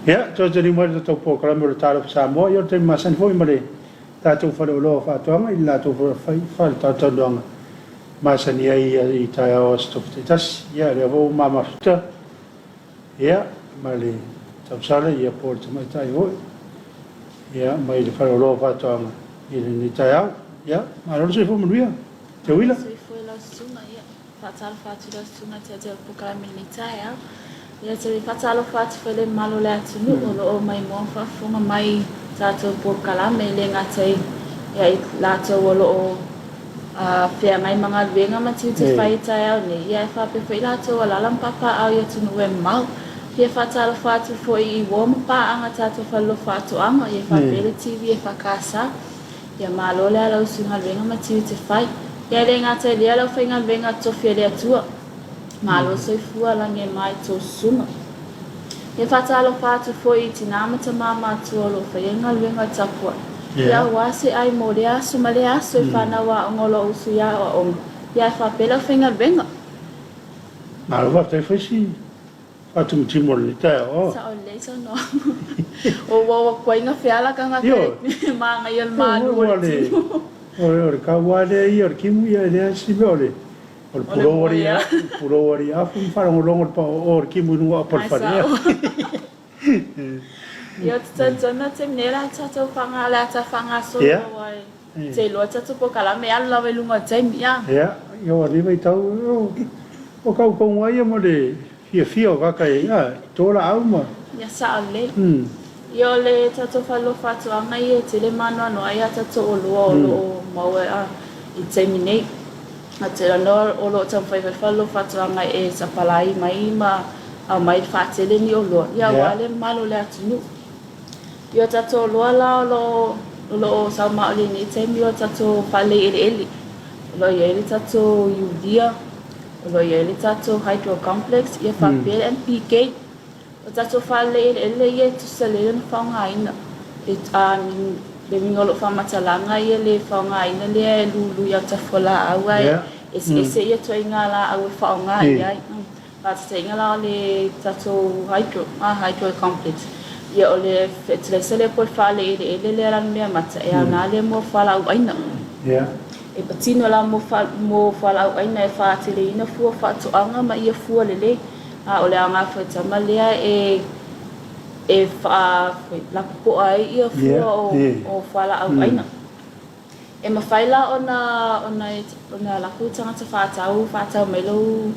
Ia, toe tali mai le tatou polokalame o le Talofa Samoa, ia o le taimi masani foi ma le tatou faleoloa o faatoaga i le latou fale talatalanoaga masani ai i taeao o Aso Tofi taitasi. Ia, lea foi ua ma mafuta, ia, ma le tausala, ia, po o le tamaitai foi, ia, mai le faleoloa o faatoaga i lenei taeao. Ia, malo le soifua manuia. Teuila. Soifua i lau susuga, ia. Faatalofa atu i lau susuga Tiatia o le polokalame i lenei taeao. Ia te faatalofa atu foi i le mamalu o le atunuu o lo o maimoa ma faafofoga mai i tatou polokalame, e le gata i ia i latou o lo o feagai ma galuega ma tiute fai i taeao nei, ia ae faapea foi i latou o alaala ma papaaao i atunuu e mamao. Fia faatalofa atu foi i uo ma paaga tatou falelofa atoaga, ia faapea le TV EFKS. Ia malo le ala usu galuega ma tiute fai. Ia e le gata i lea le aufaigaluega tofi a le Atua. Malo soifua lagi e ma i tou susuga. Ia faatalofa atu foi i tina ma tama matua o lo o faia le galuega tapuai. Ia aua se ai mo lea aso ma lea aso e fanau aoga o lo o usu i aoaoga. Ia ae faapea le aufaigaluega. Malo faafetai fai si Faatimutimu o lenei taeao. Sao lelei saunoaga. Ua ua ua kuaiga feala tagata e manaia le malu o le timu. O le kaua lea ia o le timu ia e leai se mea o le o le pulou alii pulou alii afu ma faalogologo le paooo o le timu i luga o apa o le fale. Ia ou te talitonu o le taimi nei o le a tatou o le a ta faagasolo aua e te iloa tatou polokalame e alu lava i luga o le taimi. Ia, ia ua leva i tau o kaukauga ia ma le Fiafia o kaka e a to laau ma. Ia sao lelei. Ia o le tatou faleloa faatoaga ia e tele maanoanoa ai a tatou oloa o lo o maua a i le taimi nei. A te lanoa o lo o taumafai foi le faleloa faatoaga e sapalai mai ma aumai le faatele ni oloa ia aua le mamalu o le atunuu. Ia o tatou oloa la o lo o o lo o saumao i lenei taimi o tatou faalelei eleele. O lo o i ai le tatou urea. O lo o i ai le tatou hydro complex ia faapea le NPK. O tatou faalelei eleele ia e tusa lelei ona faaaogaina. E le uiga o lou faamatalaga ia le faaaogaina lea e lulu i autafa o laau ae eseese ia ituaiga laau e faaaoga i ai. Faataitaiga la o le tatou hydro, hydro complex, ia o le fertilizer lea po o le faalelei eleele lea la le meamata e aoga lea mo fualaau aina. E patino la mo mo fualaau aina e faateleina fua faatoaga ma ia fua lelei. A o le aoga foi tama lea e e faa lapopoa ai ia fua o o fualaau aina. E mafai la ona ona ona alu atu le tagata faatau faatau mai lou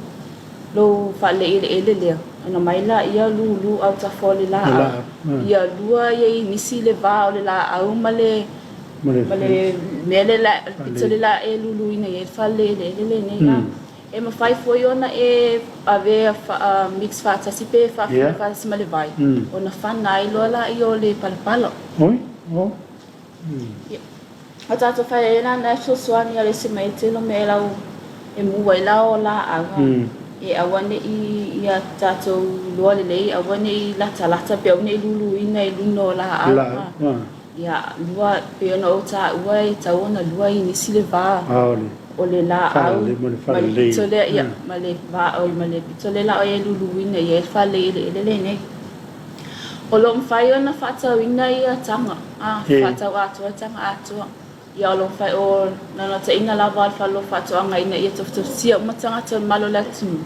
lou faalelei eleele lea ona mai laia lulu autafa o le laau. Ia lua ia i nisi le va o le laau ma le Ma le mea lea la, le pito lea la e luluina i ai le fale eleele lenei la. E mafai foi ona e ave mix faatasi pe faafina faatasi ma le vai, ona fana ai loa laia o le palapala. Oi, oh. O tatou fai ai la na e fesoasoani a le ese mai ai tele o mea e lau e mu ai la o laau e aua ne i ia tatou iloa lelei aua ne i latalata pe aua ne i luluina i luna o laau. Ia, lua, pei ona ou taua e tatau ona lua i nisi le va o le laau ma le pito lea, ia, ma le va, oi, ma le pito lea la e luluina i ai le fale eleele lenei. O lo o mafai ona faatauina ia taga, a, faatau atoa taga atoa. Ia, o lo o mafai, o naunautaiga lava a le Fale o Faatoaga ina ia tofutofutia uma tagata o le mamalu o le atunuu,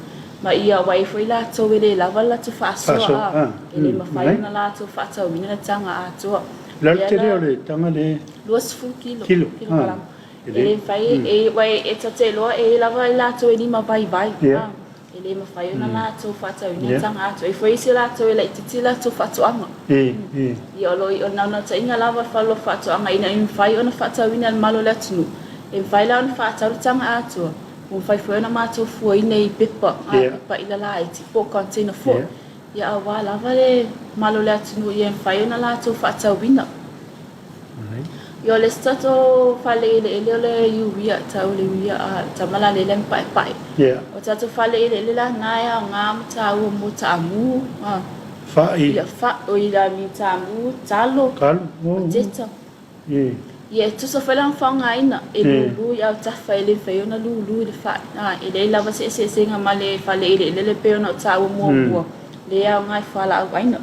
ma ia aua ai foi latou e le lava le latou faasoa, a, e le mafai ona latou faatauina le taga atoa. O le a le tele o le taga lea? 20 kilo, kilokalama. E le mafai, aua e ta te iloa e i ai lava i latou e lima vaivai, a. E le mafai ona latou faatauina taga atoa. E i ai foi isi o latou e laitiiti latou faatoaga. Ia o lo o o le naunautaiga lava o le fale o faatoaga ina ia mafai ona faatauina e le mamalu o le atunuu. E mafai la ona faatau le taga atoa, ua mafai foi ona matou fuaina i pepa, pepa ila laiti po o container foi. Ia aua lava le mamalu o le atunuu ia mafai ona latou faatauina. Ia o le isi tatou fale eleele o le urea, tau o le urea a tama la lele ma paepae. O tatou fale eleele la na e aoga ma taua mo taamu, Fa'i. Ia fa'i, oi la mi taamu, talo, Talo, pateta. Ia, e tusa foi la ma faaaogaina, e lulu i autafa, e le mafai ona lulu i le fai. A, e leai lava se eseesega ma le fale eleele e pei ona ou taua muamua, lea e aoga i fualaau aina.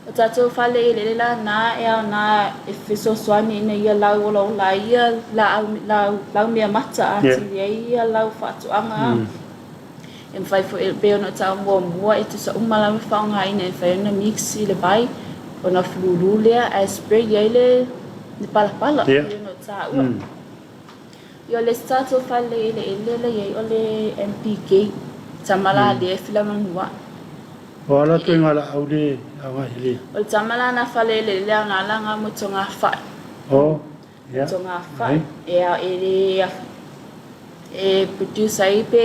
O tatou fale eleele la na e aoga e fesoasoani ina ia lau olaola ai ia laau, lau, lau meamata atili ai ia lau faatoaga. E mafai foi e pei ona ou taua muamua e tusa uma lava faaaogaina e mafai ona mix i le vai ona lulu lea ae spray ai le le palapala e pei ona ou taua. Ia o le isi tatou fale eleele la i ai o le MPK, tama la lea e filamanua'i. O a latou iga laau le aoga i le. O le tama la na fale eleele aoga la nga mo togafai. O, ia. Togafai e e le e produce ai pe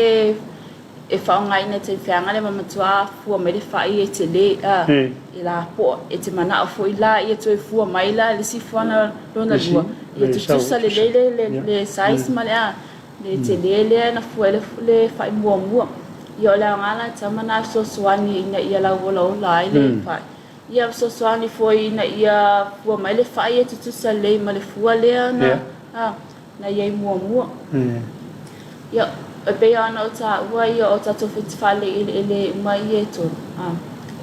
e faaaogaina i taimi feaga lea ma matua fua mai le fai e tele a e lapoa e te manao foi la ia toe fua mai la le isi fuaga lona lua ia tutusa lelei le le le size ma le a le tele lea na fua ai le fai muamua. Ia o le aoga la tama na fesoasoani ina ia lauolaola ai le fai. Ia fesoasoani foi ina ia fua mai le fai e tutusa lelei ma le fua lea na a na i ai muamua. Ia, e pei lava ona ou taua ia o tatou fetifale eleele uma ia e tolu, a,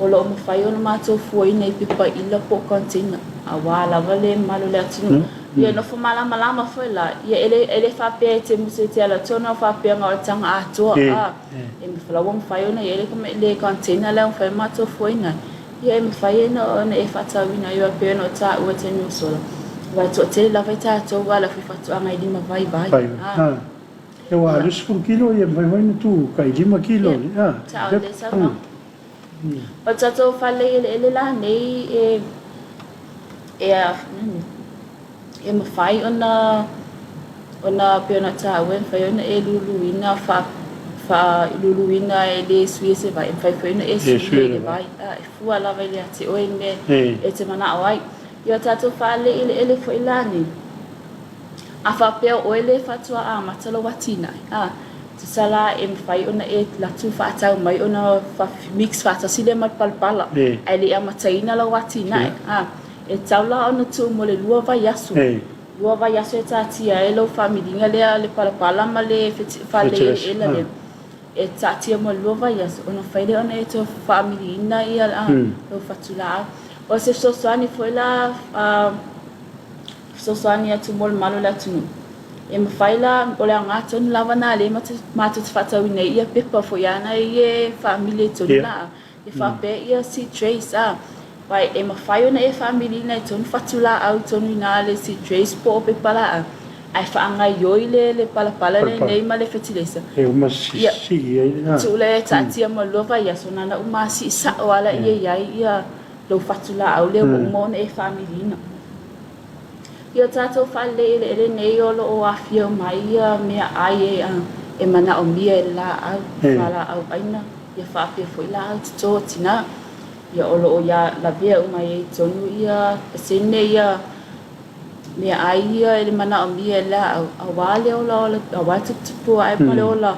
o lo o mafai ona matou fuaina i pepa ila po o container, aua lava le mamalu o le atunuu. Ia nofo malamalama foi la, ia e le, e le faapea e te musu e te alu atu ona faapea na o le taga atoa, a, e la ua mafai ona i ai le, le container lea ua mafai ona matou fuaina ai. Ia e mafai ai ona e faatauina ai pei ona ou taua i taimi ua sola, aua e toatele lava i tatou a le aufaifaatoaga e lima vaivai. A. Ia ua 20 kilo ia mafai foi ona tuu tai 5 kilo. Ia, sao lelei saunoaga. O le tatou fale eleele la nei e e e mafai ona ona pei ona taua e mafai ona e luluina faa faaluluina e le suia se vai, e mafai foi ona e suia i le vai, e fua lava ia te oe le mea e te manao ai. Ia o tatou fale eleele foi la nei, a faapea o oe le faatoa amata lou atinae, a, tusa la e mafai ona e alu atu faatau mai ona mix faatasi lea ma le palapala, ae le i amataina lau atinae, a. E tatau la ona tuu mo le lua vaiaso. Lua vaiaso e taatia ai lau faamiliga lea le palapala ma le fale eleele lea. E taatia mo le lua vaiaso ona fai lea ona e toe faamiliina ia lau fatulaau. O se fesoasoani foi la fesoasoani atu mo le mamalu o le atunuu. E mafai la, o le aoga tonu lava lena lea matou te faatauina ai ia pepa foi a na e faamili ai tonu la. E faapea ia seed trays a, aua e mafai ona e faamiliina i tonu fatu laau tonu i ina le seed trays po o pepa laau, ae faagaoioi le le palapala lenei ma le fetileisa. E uma sii ai le. Tuu lea e taatia mo le lua vaiaso na ona uma sii sao lava lea i ai ia lou fatu laau lea ua uma ona e faamiliina. I o tatou faalelei eleele nei o lo o aafia uma ai ia meaai e manaomia e le laau, fualaau aina, ia faapea foi laau toto tina. Ia o lo o ia lavea uma ai i totonu ia pasene ia meaai ia e le manaomia e le laau aua le olaola, aua le tuputupu ae ma le ola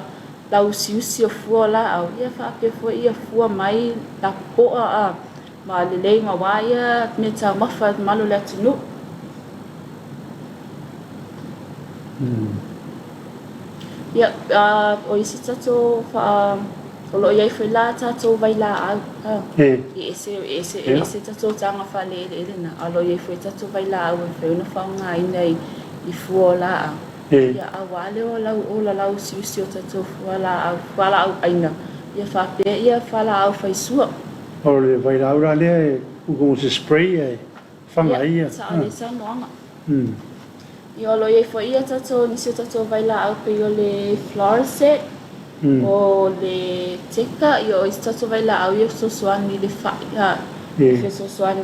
lauusiusi o fua o laau, ia faapea foi ia fua mai lapopoa a Ma lelei aua ia mea taumafa mamalu o le atunuu. Ia, o isi tatou faa, o lo o i ai foi la tatou vailaau. E ese, e ese, e ese tatou taga faaleeleele na, a o lo o i ai foi tatou vailaau e mafai ona faaaogaina i fua o laau. Ia, aua le ola lauusiusi o tatou fualaau, fualaau aina, ia faapea ia fualaau faisua. O le vailaau la lea e tuu se spray ae faga ai ia. Ia, sao lelei saunoaga. Ia, o lo o i ai foi ia tatou, nisi o tatou vailaau pei o le Floricet, o le Teka, ia o isi tatou vailaau ia e fesoasoani i le fai, e fesoasoani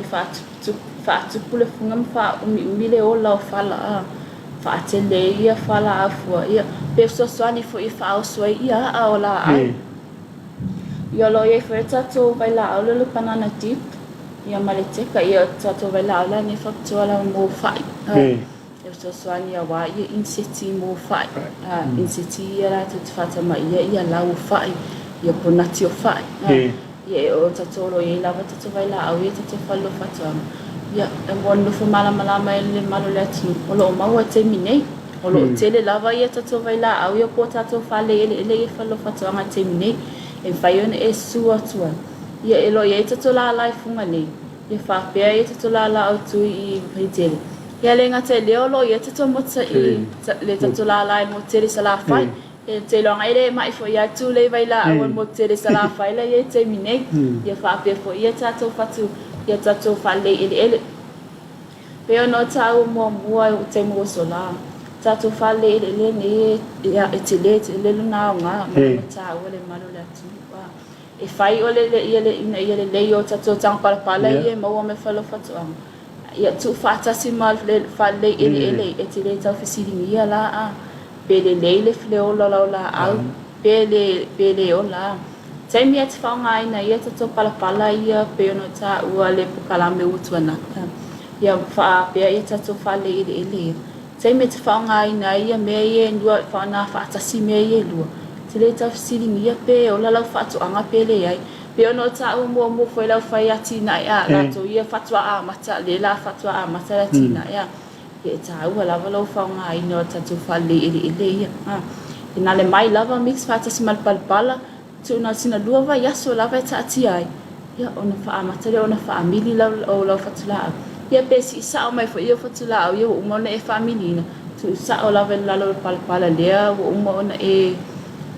faatupu le fuga ma faaumiumi le ola o fala, faatele ai ia fualaau fua, ia, pe fesoasoani foi e faaoso ai ia aa o laau. Ia o lo o i ai foi le tatou vailaau lea o le banana dip ia ma le teka ia o le tatou vailaau la lenei faapitoa lava mo fai. E fesoasoani aua ia iniseti mo fai. Iniseti ia latou te faatamaia ia lau o fai, ia ponati o fai. Ia e o tatou o lo o i ai lava tatou vailaau ia tatou fale o faatoaga. Ia, e mo le nofo malamalama e le mamalu o le atunuu, o lo o maua i taimi nei. O lo o tele lava ia tatou vailaau ia po o tatou fale eleele ia e falilofatũaga i taimi nei, e mafai ona e susu atu ai. Ia, e lo o i ai tatou lala i Fugalei, ia faapea ia tatou lala autu i Vaitele. Ia, le gata i lea o lo o i ai tatou motu i le tatou lala i le motu tele i Salafai. Ou te iloa e le mai foi atu le vailaau o le motu tele i Salafai la e i ai i le taimi nei. Ia faapea foi ia tatou fatu, ia tatou faalelei eleele. Pei ona o taua muamua i taimi ua sola, tatou faalelei eleele nei e tele tele lona aoga ma lona taua i le mamalu o le atunuu. E fai o le ina ia lelei o tatou taga palapala ia e maua mai fale o faatoaga, ia tuufaatasi ma le faalelei eleele e te le tau fesiligia la a pe lelei le le ola o lau laau pe le pe le ola a. Taimi e te faaaogaina ai ia tatou palapala ia pei ona taua le pokalame ua tuanai ia faapea ia tatou faalelei eleele ia. Taimi e te faaaogaina ai ia mea ia e lua faaaoga faatasi mea ia e lua, e te le tau fesiligia pe ola lau faatoaga pe leai. Pei ona o taua muamua foi lau fai atinae a latou ia faatoa amata lea la faatoa amata le atinae a. Ia e taua lava lou faaaogaina o tatou faalelei eleele ia. E nale mai lava mix faatasi ma le palapala, tuuna sina lua vaiaso lava e taatia ai, ia ona faaamata lea ona faamili lau, o lau fatulaau. Ia pe sii sao mai foi ia fatulaau ia ua uma ona e faamiliina, tuu sao lava i lalo o le palapala lea ua uma ona e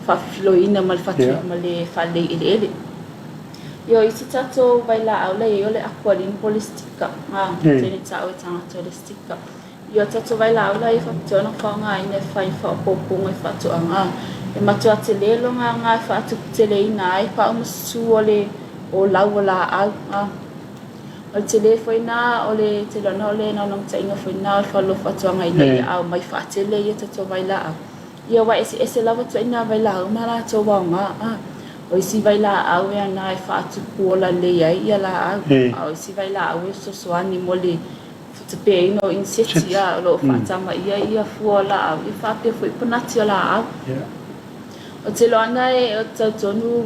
faafifiloina ma le fatu, ma le faalelei eleele. Ia o isi tatou vailaau la i ai o le Aqualin po o le sticker. A, tele tau e tagata o le sticker. Ia o tatou vailaau la ia faapitoa ona faaaogaina e fai faaopoopoga i faatoaga. E matua tele lona aoga e faatuputeleina ai paumasusu o le o lau o laau. A, o le tele foi na o le tele ona o le naunautaiga foi na o le faalolofaatoaga ina ia aumai faatele ia tatou vailaau. Ia ua eseese lava ituaiga vailaau ma latou aoga. A, o isi vailaau e ana e faatupu ola lelei ai ia laau, a o isi vailaau e fesoasoani mo le tapeaina o iniseti, a, o lo o faatamaia ia fua o laau, ia faapea foi panati o laau. Ou te iloa ana e talitonu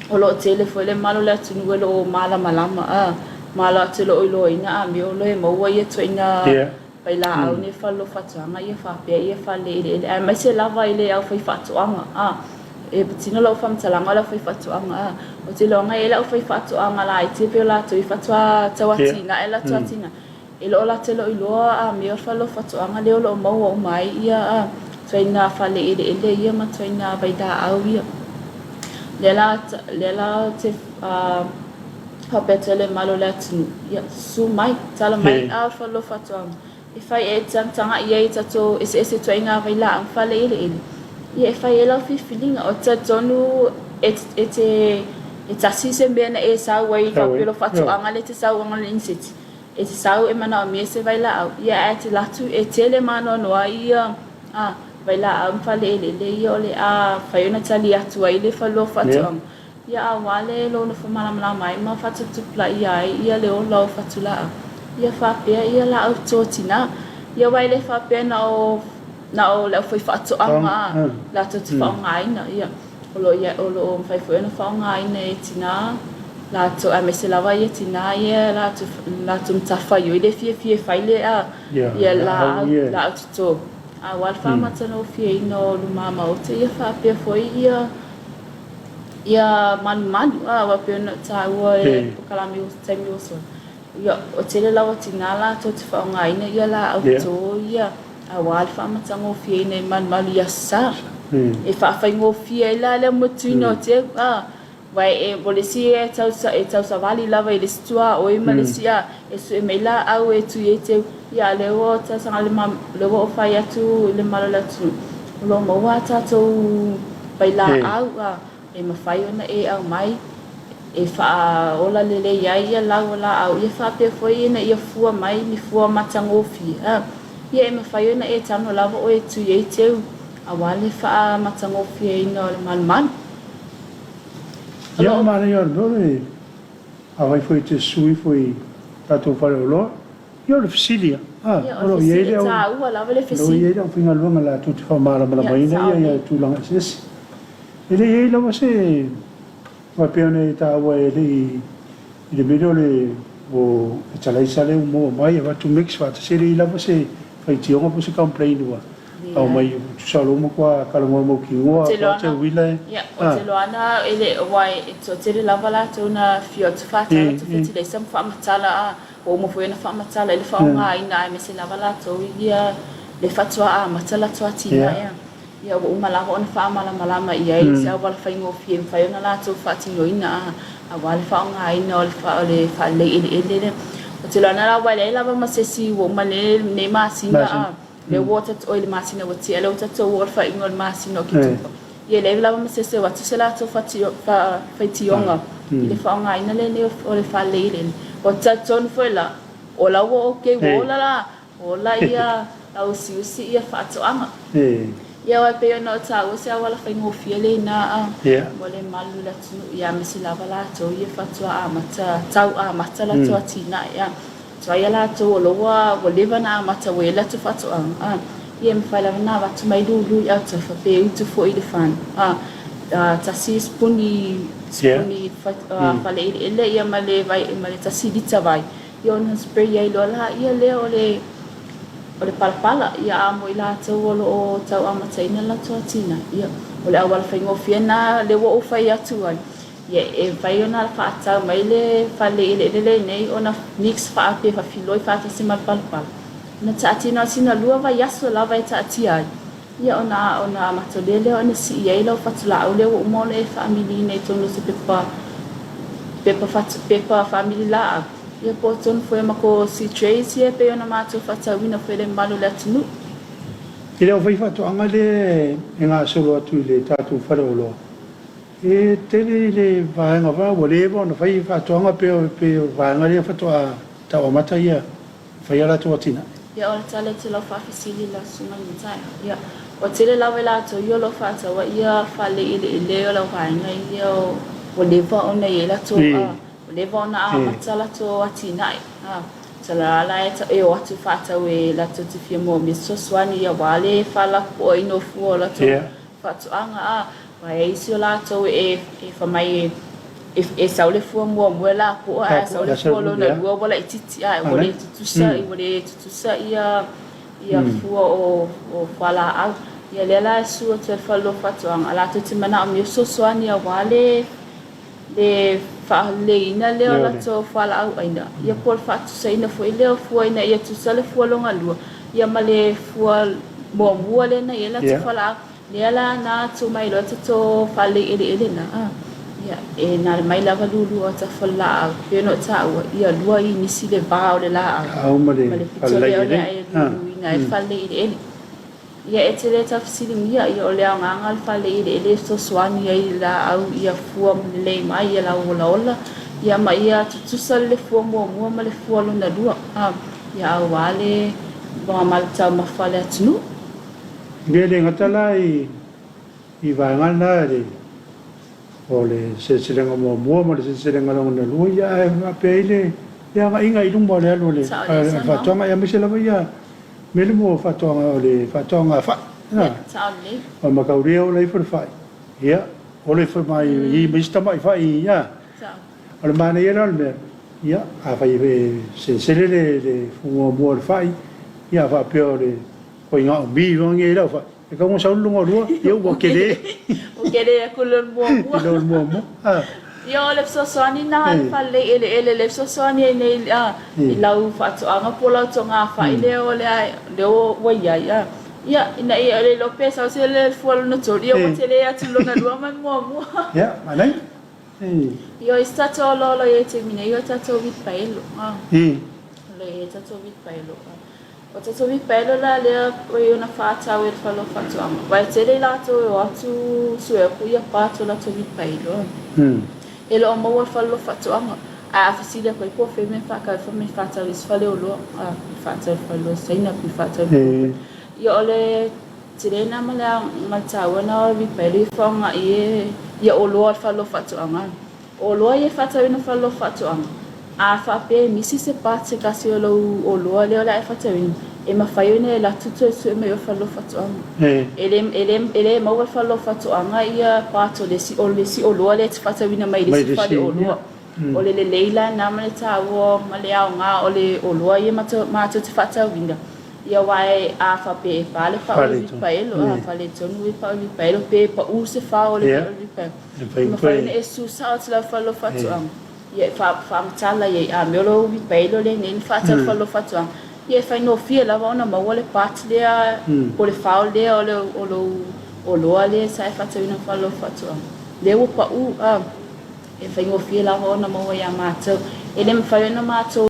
o lo o tele foi le mamalu o le atunuu e lo o malamalama, a, ma latou o lo o iloaina amio o lo o maua ia ituaiga vailaau nei faalolofaatoaga ia faapea ia faaleeleele aemaise lava i le aufaifaatoaga a e patino lau faamatalaga o le aufaifaatoaga a ou te iloaina e le aufaifaatoaga laiti e pei o latou i faatoa tau atinae latou atinae e le o latou le iloa a mea o le faalolofaatoaga lea o lo o maua uma ai ia ituaiga faaleeleele ia ma ituaiga vailaau ia lea la lea la ou te faapea atu ai le mamalu o le atunuu, ia, susu mai, tala mai a o le faalolofaatoaga e fai e tagatagai ai i tatou eseese ituaiga vailaau ma faleeleele, ia e fai ai lau filifiliga. Ou te talitonu e, e te, e tasi se mea na e sau ai faapea o lau faatoaga lea e te sau ai i le iniseti, e te sau e manaomia se vailaau, ia ae te alu atu e tele ma anoanoai ai ia a, vailaau ma faleeleele ia o le a mafai ona tali atu ai le faalolofaatoaga. Ia aua le lou nofo malamalama ai ma faatuputupulaia ai ia le ola o fatulaau. Ia faapea ia laau to tina. Ia aua e le faapea na o na o le aufaifaatoaga latou te faaaogaina. Ia o lo o ia o lo o mafai foi ona faaaogaina e tina latou aemaise lava ia tina ia latou latou matafaioi le fiafia e fai le a ia laau laau toto. Aua le faamatagofieina o luma maota ia faapea foi ia Ia malumalu, a, aua pei ona ou taua e polokalame i taimi ua sola, ia, o tele lava tina latou te faaaogaina ia laau toto ia aua le faamatagofieina i malumalu i Aso Sa. E faafaigofie ai la le motuina o teu, a, aua e, o le isi e tau, e tausavali lava i le isi tuaoi ma le isi, a, e sue mai laau e tui ai teu, ia, a o lea ua talosaga le, lea ua ou fai atu i le mamalu o le atunuu, o lo o maua a tatou vailaau a e mafai ona e aumai e faaola lelei ai ia lau o laau, ia faapea foi ina ia fua mai ni fua matagofie a ia e mafai ona e tago lava oe e tui ai teu aua le faamatagofieina o le malumalu. O Ia lo o. manaia o le mea o le afai foi e te susu ifo i tatou faleoloa, Ia o le fesili a, Ia, o o lo le o i ai fesili, le e au, taua lava le o lo o i fesili. ai le aufaigaluega latou te Ia, faamalamalamaina sao ia nei. tulaga eseese. E le i ai lava se faapea ona e taua e le i i le mea lea o le O fetalaisa lea ua maua mai, avatu mix faatasi e leai lava se faitioga po o se complain ua aumai tusa o lou matua talanoa mautinoa te uila e. Ia, ou te iloa lava e le aua e toatele lava latou na afio atu faatau latou fetalaisa ma faamatala a ua uma foi ona faamatala i le faaaogaina aemaise lava latou ia le faatoa amata latou atinae. Ia ua uma lava ona faamalamalama i ai se auala faigofie e mafai ona latou faatinoina aua le faaaogaina o le faalelei eleele lea. Ou te iloa la ua leai lava ma se isi ua uma lenei masina, lea ua oi le masina ua tea, lea ua tatou oo i le faaiuga o le masina o Oketopa. Ia e leai lava ma se isi e o atu se latou faitioga i le faaaogaina lenei o le faalelei eleele. Ou te talitonu foi la, o la ua okay, ua ola la Ola ia lausiusi ia faatoaga. Ia aua e pei ona ou taua se auala faigofie lena mo le malu i le atunuu ia aemaise lava latou ia faatoa amata tau amata latou atinae a. Tuai ia latou o lo ua ua leva ona amata ua i ai latou faatoaga a. Ia e mafai lava ona avatu mai lulu i autafa pe utu foi i le fan a. Tasi sipuni sipuni fale eleele ia ma le vai ma le tasi lita vai. Ia ona spray ai loa laia lea o le o le palapala, ia a mo i latou o lo o tau amataina latou atinae, ia o le auala faigofie lena lea ua ou fai atu ai, ia e mafai ona faatau mai le fale eleele lenei ona mix faa pe faafiloi faatasi ma le palapala, ona taatia na o sina lua vaiaso lava e taatia ai, Ia ona ona amatalia lea ona sii ai lau fatulaau lea ua uma ona e faamiliina i totonu o se pepa pepa fatu pepa faamili laau, ia po o totonu foi o matou seed trays ia e pei ona matou faatauina foi i le mamalu o le atunuu. E le o faifaatoaga lea e gasolo atu i le tatou faleoloa, e tele le vaega va ua leva ona fai faatoaga pe o vaega lea faatoa tau amata ia fai a latou atinae. Ia o le tali atu i lau faafesili lau susuga i Mataia. Ia, ua tele lava i latou ia o lo o faataua ia fale eleele o lau vaega ia ua leva ona i ai latou ua leva ona amata latou atinae. A, tala la e o atu faatau e latou te fia maua mea fesoasoani ia aua le faalapopoaina o fua o latou faatoaga a aua e isi o latou e fai mai e sau le fua muamua e lapoa ae a sau le fua lona lua ua laitiiti a ua le tutusa ua le tutusa ia ia fua o o fualaau. Ia lea la e susu atu ai le fale o faatoaga latou te manaomia fesoasoani aua le le faaleleiina lea o latou fualaau aina, ia po o le faatusaina foi lea o fua ina ia tusa le fua lona lua, ia ma le fua muamua lea na i ai latou fualaau. Lea la na atu mai loa tatou faalelei eleele na, ia, e na mai lava lulu o tafa le laau, pei ona ou taua, ia lua inisi le va o le laau ma le pito lea o le a e luluina ai le faalelei eleele. Ia e te le tau fesiligia, ia o le aogaga o le fale eleele e fesoasoani ai i le laau ia fua lelei mai ia lau olaola, ia ma ia tutusa le fua muamua ma le fua lona lua, ia aua le mamalu taumafa o le atunuu. E le gata la i vaega na o le seleselega muamua ma le seleselega lona lua, ia ae faapea ai le agaiga i luma o le alu o le faatoaga, aemaise lava ia mea lea mo faatoaga o le faatoaga fai. O le mataulia ola ifo le fai, ia ola ifo mai i ma isi tamai fai, ia. O le manaia la o le mea, ia afai e selesele le muamua o le fai, ia faapea o le Oi ga umi loa nei lau fai. E kau sau le lona lua, ia ua tele. Ua tele atu i lo le muamua. I lo le muamua. Ah. Ia o le fesoasoani na a le faalelei eleele lea e fesoasoani ai nei i lau faatoaga po o lau togafai lea o lea lea ua i ai. Ia ina ia le iloa pe sau se le fua lona tolu, ia ua tele atu i lona lua ma le muamua. Ia, manaia. Ia o isi tatou oloa o lo o i ai i le taimi nei o tatou uilipaelo. O lo o i ai tatou uilipaelo. O tatou uilipaelo la lea ua ona faatau e le fale o faatoaga, aua e tele i latou e o atu sue aku ia part o latou uilipaelo. E le o maua e le fale o faatoaga. Ae a fesili atu ai po o fea mea e faatau ai, fai mai e faatau i isi fale oloa, pe faatau i le fale oloa Saina pe faatau i le Ia o le tele lena ma le taua lena o le uilipaelo ia faaaoga i ia oloa o le fale o faatoaga. O oloa ia e faatauina fale o faatoaga. A faapea e misi se part se tasi o lou oloa lea o le a e faatauina, e mafai ona e alu atu toe sue mai o fale o faatoaga. E le, e le, e le maua e le fale o faatoaga ia part o le isi, o le isi oloa lea e te faatauina mai le isi fale oloa. O le lelei la lena ma le taua ma le aoga o le oloa ia matou te faatauina, ia aua a faapea e pa le pau o le uilipaelo, a faaletonu le pau o le uilipaelo pe pau se fao o le uilipaelo, e mafai ona e susu sao atu i lau fale o faatoaga, ia e faamatala i ai, a mea o lou uilipaelo lenei na faatau i le fale o faatoaga, ia e faigofie lava ona maua le part lea po o le fao lea o lou oloa lea sa e faatauina i le fale o faatoaga, lea ua pau, a. E faigofie lava ona maua iā matou. E le mafai ona matou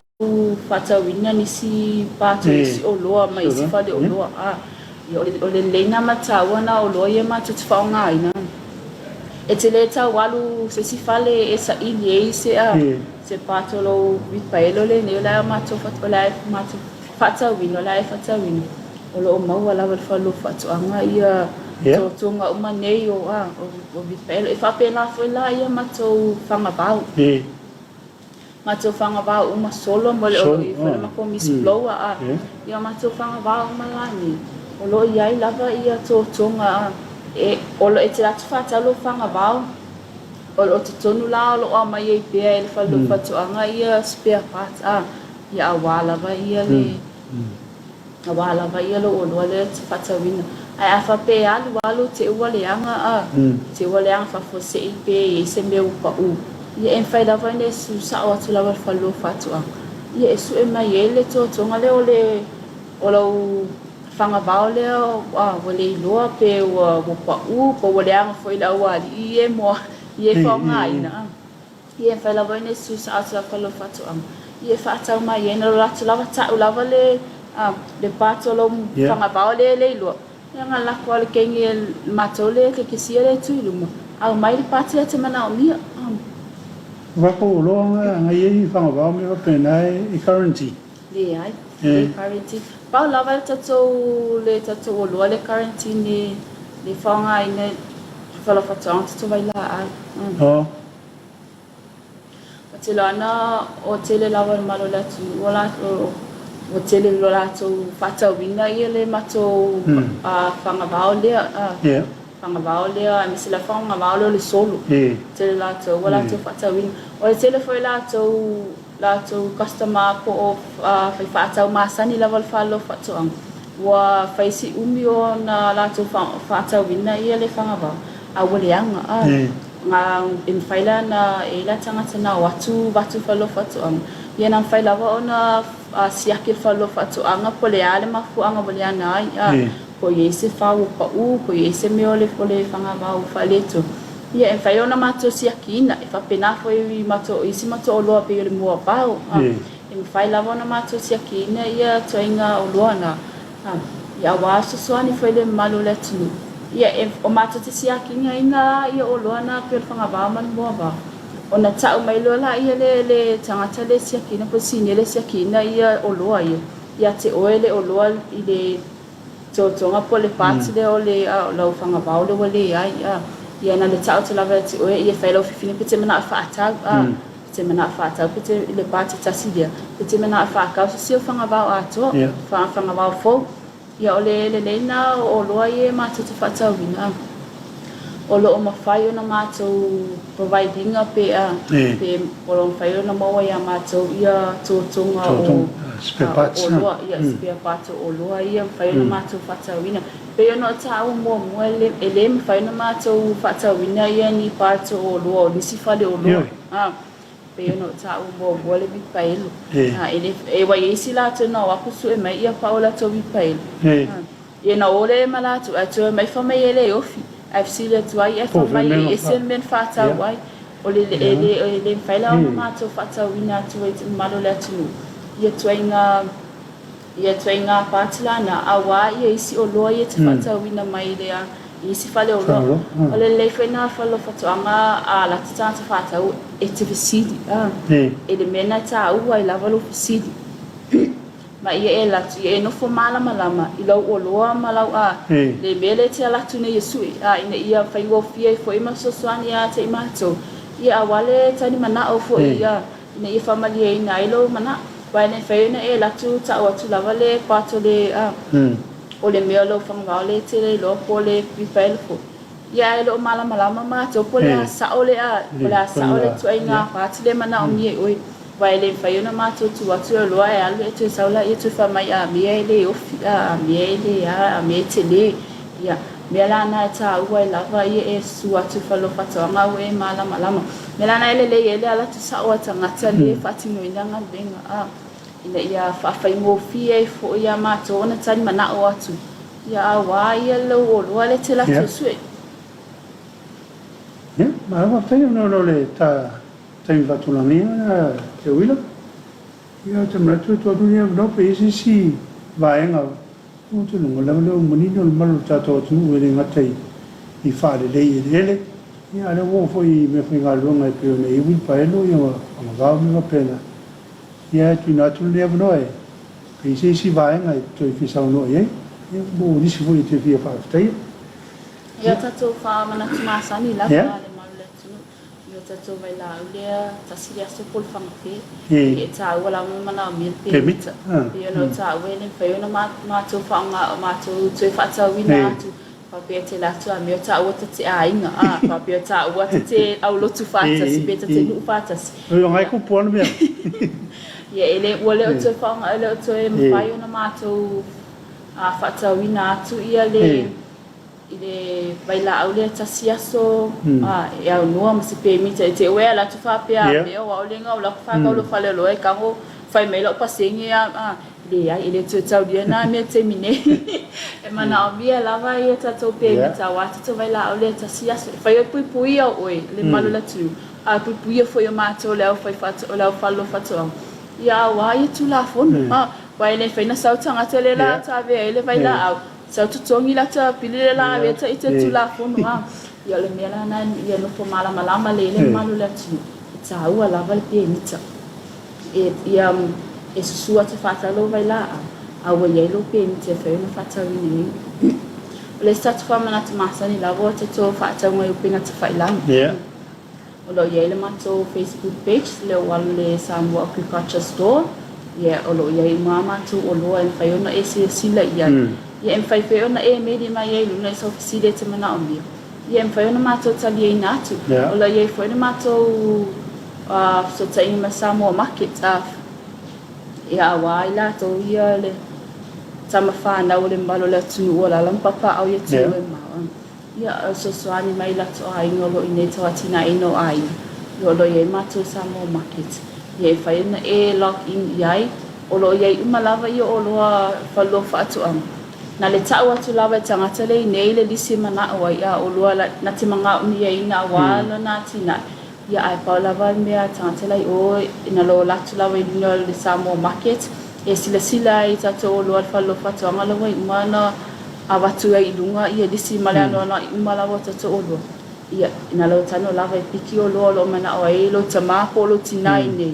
faatauina nisi pato i isi oloa mai isi fale oloa. A, ia, o le lelei lena ma le taua lena o oloa ia matou te faaaogaina. E te le tau alu se isi fale e saili ai se, a, se pato o lou uipaelo lenei o le a matou, o le a matou faatauina, o le a e faatauina. O lo o maua lava i le fale o faatoaga ia totoga uma nei o a o Vipaelo. E faapena foi la ia matou fagavao. Matou fagavao uma solo mo le o lo o i ai foi le matou mist blower a ia matou fagavao uma la nei o lo o i ai lava ia totoga a e o lo e te atu faatau lou fagavao o lo o totonu la o lo o aumai ai pea e le fale o faatoaga ia spare parts a ia aua lava ia le Aua lava ia lou oloa lea e te faatauina. Ae a faapea e alu alu te ua leaga a, te ua leaga faafuasei pe i ai se mea ua pau, ia e mafai lava ona e susu sao atu lava i le falelua faatoaga, ia e sue mai ai le totoga lea o le o lau fagavao lea a ua le iloa pe ua pau pe ua leaga foi i le aualii ia e moa ia e faaaogaina a. Ia e mafai lava ona e susu sao atu lou faatoaga. Ia e faatau mai ai na lo latou lava tau lava le le part o lou fagavao lea e le iloa. Ia na lako lava le kegi e matou le ekelekesia lea e tu i luma, aumai le part lea e te manaomia. Ua kou oloa nga ngai ai fagavao mea faapena e guarantee. Leai, le guarantee. Pau lava le tatou le tatou oloa le guarantee ne le faaaogaina i fale faatoaga tatou vailaau. Oh. Ua tele ana ua tele lava le malo o le atunuu o latou ua tele lo latou faatauina ia le matou fagavao lea fagavao lea aemaise le fagavao lea o le solo. Tele latou ua latou faatauina. O le tele foi latou latou customer po o faifaatau masani lava o le fale o faatoaga, ua fai si umi ona latou faatauina ia le fagavao, a ua leaga. A e mafai la ona e i ai la tagata na o atu avatu i le fale o faatoaga, ia na mafai lava ona siaki le fale o faatoaga po o le a le mafuaaga ua leaga ai, a po o i ai se fao ua pau, po o i ai se mea o le fagavao ua faaletonu. Ia, e mafai ona matou siakiina, e faapena foi i matou, isi matou oloa pei o le moavao, a, e mafai lava ona matou siakiina ia ituaiga oloa na, a, ia aua fesoasoani foi i le mamalu o le atunuu. Ia, e, o matou te siakiina la ia oloa na pei o le fagavao ma le moavao, ona tau mai loa laia le, le tagata le siakiina po o le sinia le siakiina ia oloa ia, ia te oe le oloa i le Totoga po o le part lea o le lau fagavao lea ua leai a. Ia na le taoto lava ia te oe ia fai lau fifina pe te manao e faatau a. Pe te manao e faatau pe te i le part e tasi lea pe te manao e faakau se isi o fagavao atoa fagavao fou. Ia o le lelei na o oloa ia e matou te faatauina a. O lo o mafai ona matou provide ina pe a pe o lo o mafai ona maua ia matou ia totoga o oloa ia spare parts o oloa ia mafai ona matou faatauina. Pei ona ou taua muamua e le mafai ona matou faatauina ia ni parts o oloa o nisi fale oloa. Pei ona ou taua muamua le uipaelo. E le ua i ai isi latou na o atu sue mai ia pau o latou uipaelo. Ia na o lea ma latou ae toe omai fai mai e le ofi ae fesili atu ai ae fai mai e ese le mea na faatau ai. O le e le e le mafai la ona matou faatauina atu ai i le mamalu o le atunuu ia ituaiga ia ituaiga parts la na aua ia isi oloa ia te faatauina mai i le i isi fale oloa. O le lelei foi na fale o faatoaga a lata tagata faatau e te fesili a e le mea na e taua ai lava lou fesili. Ma ia e alu atu, ia e nofo malamalama i lou oloa ma lau a le mea lea e te ala atu nei e sui, a ina ia faigofie ai foi ma fesoasoani ia te i matou, ia aua le tali manao foi ia, ina ia faamalieina ai lou manao. Aua e le mafai ona e alu atu tau atu lava le part o le a, o le mea o lou fagavao lea e te le iloa po o le repair foi. Ia ae le o malamalama matou po o le a sao le a, po o le a sao le ituaiga pati lea e manaomia e oe. Aua e le mafai ona matou tu atu e oloa e alu e toe sau laia toe fai mai a mea e le ofi, a mea e le a, a mea e tele. Ia, mea la na e taua ai lava ia e susu atu i fale o faatoaga ua e malamalama. Mea la na e lelei ai le ala atu sao a tagata lea e faatinoina galuega a, ina ia faafaigofie ai foi ia matou ona tali manao atu. Ia aua ia lou oloa lea e te latou sue. Ia, malo faafetai ona o le ta taimi faatulagia lena Teuila. Ia ou te manatu e tuu atu lenei avanoa pe i ai se isi vaega ou te iloa lava lea ua manino le malu o le tatou atunuu e le gata i faalelei eleele, ia a o lea ua oo foi i meafaigaluega e pei ona i ai uilipaelo ia agavao ma mea faapena. Ia e tuuina atu lenei avanoa e pe i ai se isi vaega e toe fia saunoa i ai, ia mo nisi foi e te fia faafetaia. Ia tatou faamanatu masani lava le malu o le atunuu i o tatou vailaau lea tasi le aso po o le fagafe e taua lava ma manaomia le pemita. Pei ona taua e le mafai ona matou faaaoga matou toe faatauina atu faapea e tele atu a mea o taua ta te aiga a faapea o taua ta te aulotu faatasi pe ta te nuu faatasi. Ia e le ua le o toe faaaoga e le o toe mafai ona matou faatauina atu ia le i le vailaau lea tasi aso e aunoa ma se pemita e te ue ala atu faapea a mea o au lenga o lau whakau lo fale loa e kago fai mai lau pasenge a leai e le toe taulia na mea taimi nei e manaomia lava ia tatou pemita aua tatou vailaau lea tasi aso e fai o puipuia o oe le malu le atunuu a puipuia foi o matou le au fai whatu o le au falo whatuanga ia aua ia tulafono aua e le mafai ona sau tagata lea la atu avea ai le vailaau Sau totogi lata pili le la avea ita i Tulafono a. Ia o le mea la na ia nofo malamalama lelei le mamalu o le atunuu, e taua lava le pemita. E ia e susu atu faatau lou vailaau, a ua i ai lou pemita e fai ona faatauina ai. O le isi tatou faamanatu masani lava o tatou faatauga i upega tafailagi. O lo o i ai le matou Facebook page lea ua alu i le Samoa Agriculture Store, ia o lo o i ai uma a matou oloa e mafai ona e silasila i ai. Ia e mafai foi ona e meli mai ai i luna i sau fesili e te manaomia. Ia e mafai ona matou taliaina atu. O lo o i ai foi le matou fesootaiga ma le Samoa Market, ia aua i latou ia le tama fanau o le mamalu o le atunuu o alaala ma papaaao i atunuu e mamao. Ia, o le fesoasoani mai i latou aiga o lo o i inei tau atinaeina o aiga, ia o lo o i ai matou Samoa Market, ia e fai ona e log in i ai, o lo o i ai uma lava ia oloa faleoloa faatoaga. Na le tau atu lava e tagata lea i inei le lisi e manao ai, a oloa na te magaomiaina aua lona atinae, Ia ae pau lava le mea tagata la i o na lola atu lava i luna o le Samoa Market e silasila ai i tatou oloa i le fale o faatoaga la ua uma ona avatu ai i luga ia lisi ma le anoanoai uma lava o tatou oloa. Ia na lou tano lava e piki oloa o lo o manao ai lou tama po o lou tina i inei.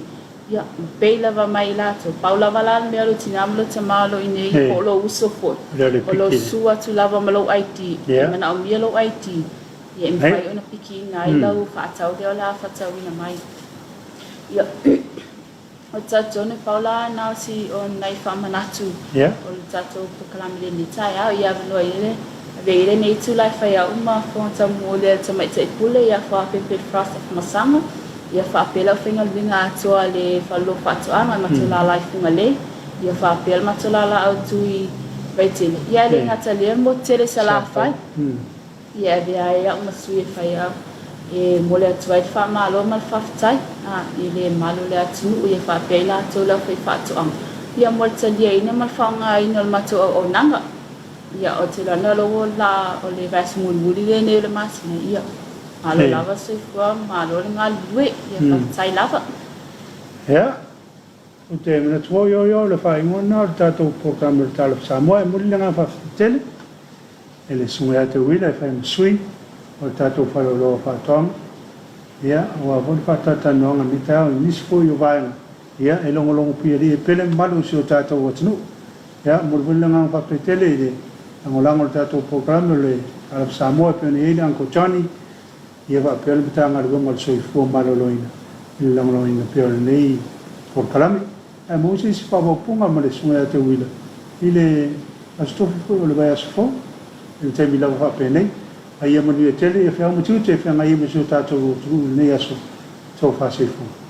Ia ma pei lava mai i latou. Pau lava la le mea o lou tina ma lou tama o lo o i inei po o lou uso foi. O lou susu atu lava ma lou ID. E manaomia lou ID. Ia e mafai ona pikiina ai lau faatau lea o le a faatauina mai. Ia, o le talitonu pau la na o si o nai faamanatu o le tatou polokalame i lenei taeao. Ia avanoa i le avea i lenei itula e fai au ma fofoga taumua lea a le Tamaitai Pule ia Fuapepe Frost Afamasaga, ia faapea le aufaigaluega atoa a le Faleoloa Faatoaga, le matou lala i Fugalei, ia faapea le matou lala autu i Vaitele. Ia e le gata i lea, le motu tele i Salafai. Ia e avea ai au ma sui e fai au e momoli atu ai le faamalo ma le faafetai i le malu o le atunuu ia faapea i latou le aufaifaatoaga ia mo le taliaina ma le faaaogaina o le matou auaunaga. Ia ou te iloa na o la o le vaiaso mulimuli lenei o le masina ia malo lava le soifua malo le galulue ia faafetai lava. Ia, ou te manatu foi o le faaiuga lena o le tatou polokalame o le Talofa Samoa. E momoli le agaga faafetai tele E le susuga ia Teuila e fai ma sui o le tatou faleoloa o faatoaga, ia, aua foi le faatalatalanoaga i lenei taeao i nisi foi o vaega, ia, e logologo puialii ai pea le mamalu o si o tatou atunuu. Ia, momoli foi le agaga faafetai tele i le lagolago o le tatou polokalame o le Talofa Samoa e pei ona i ai le Uncle Johnny, ia faapea le Matagaluega o le Soifua Maloloina i le lagolagoina pea o lenei polokalame. Ae maua se isi faaopoopoga ma le Susuga ia Teuila i le Aso Tofi foi o le vaiaso fou, i le taimi lava faapenei. A ia manuia tele ia feau ma tiute e feagai ai ma si o tatou atunuu i lenei aso. Tofa soifua.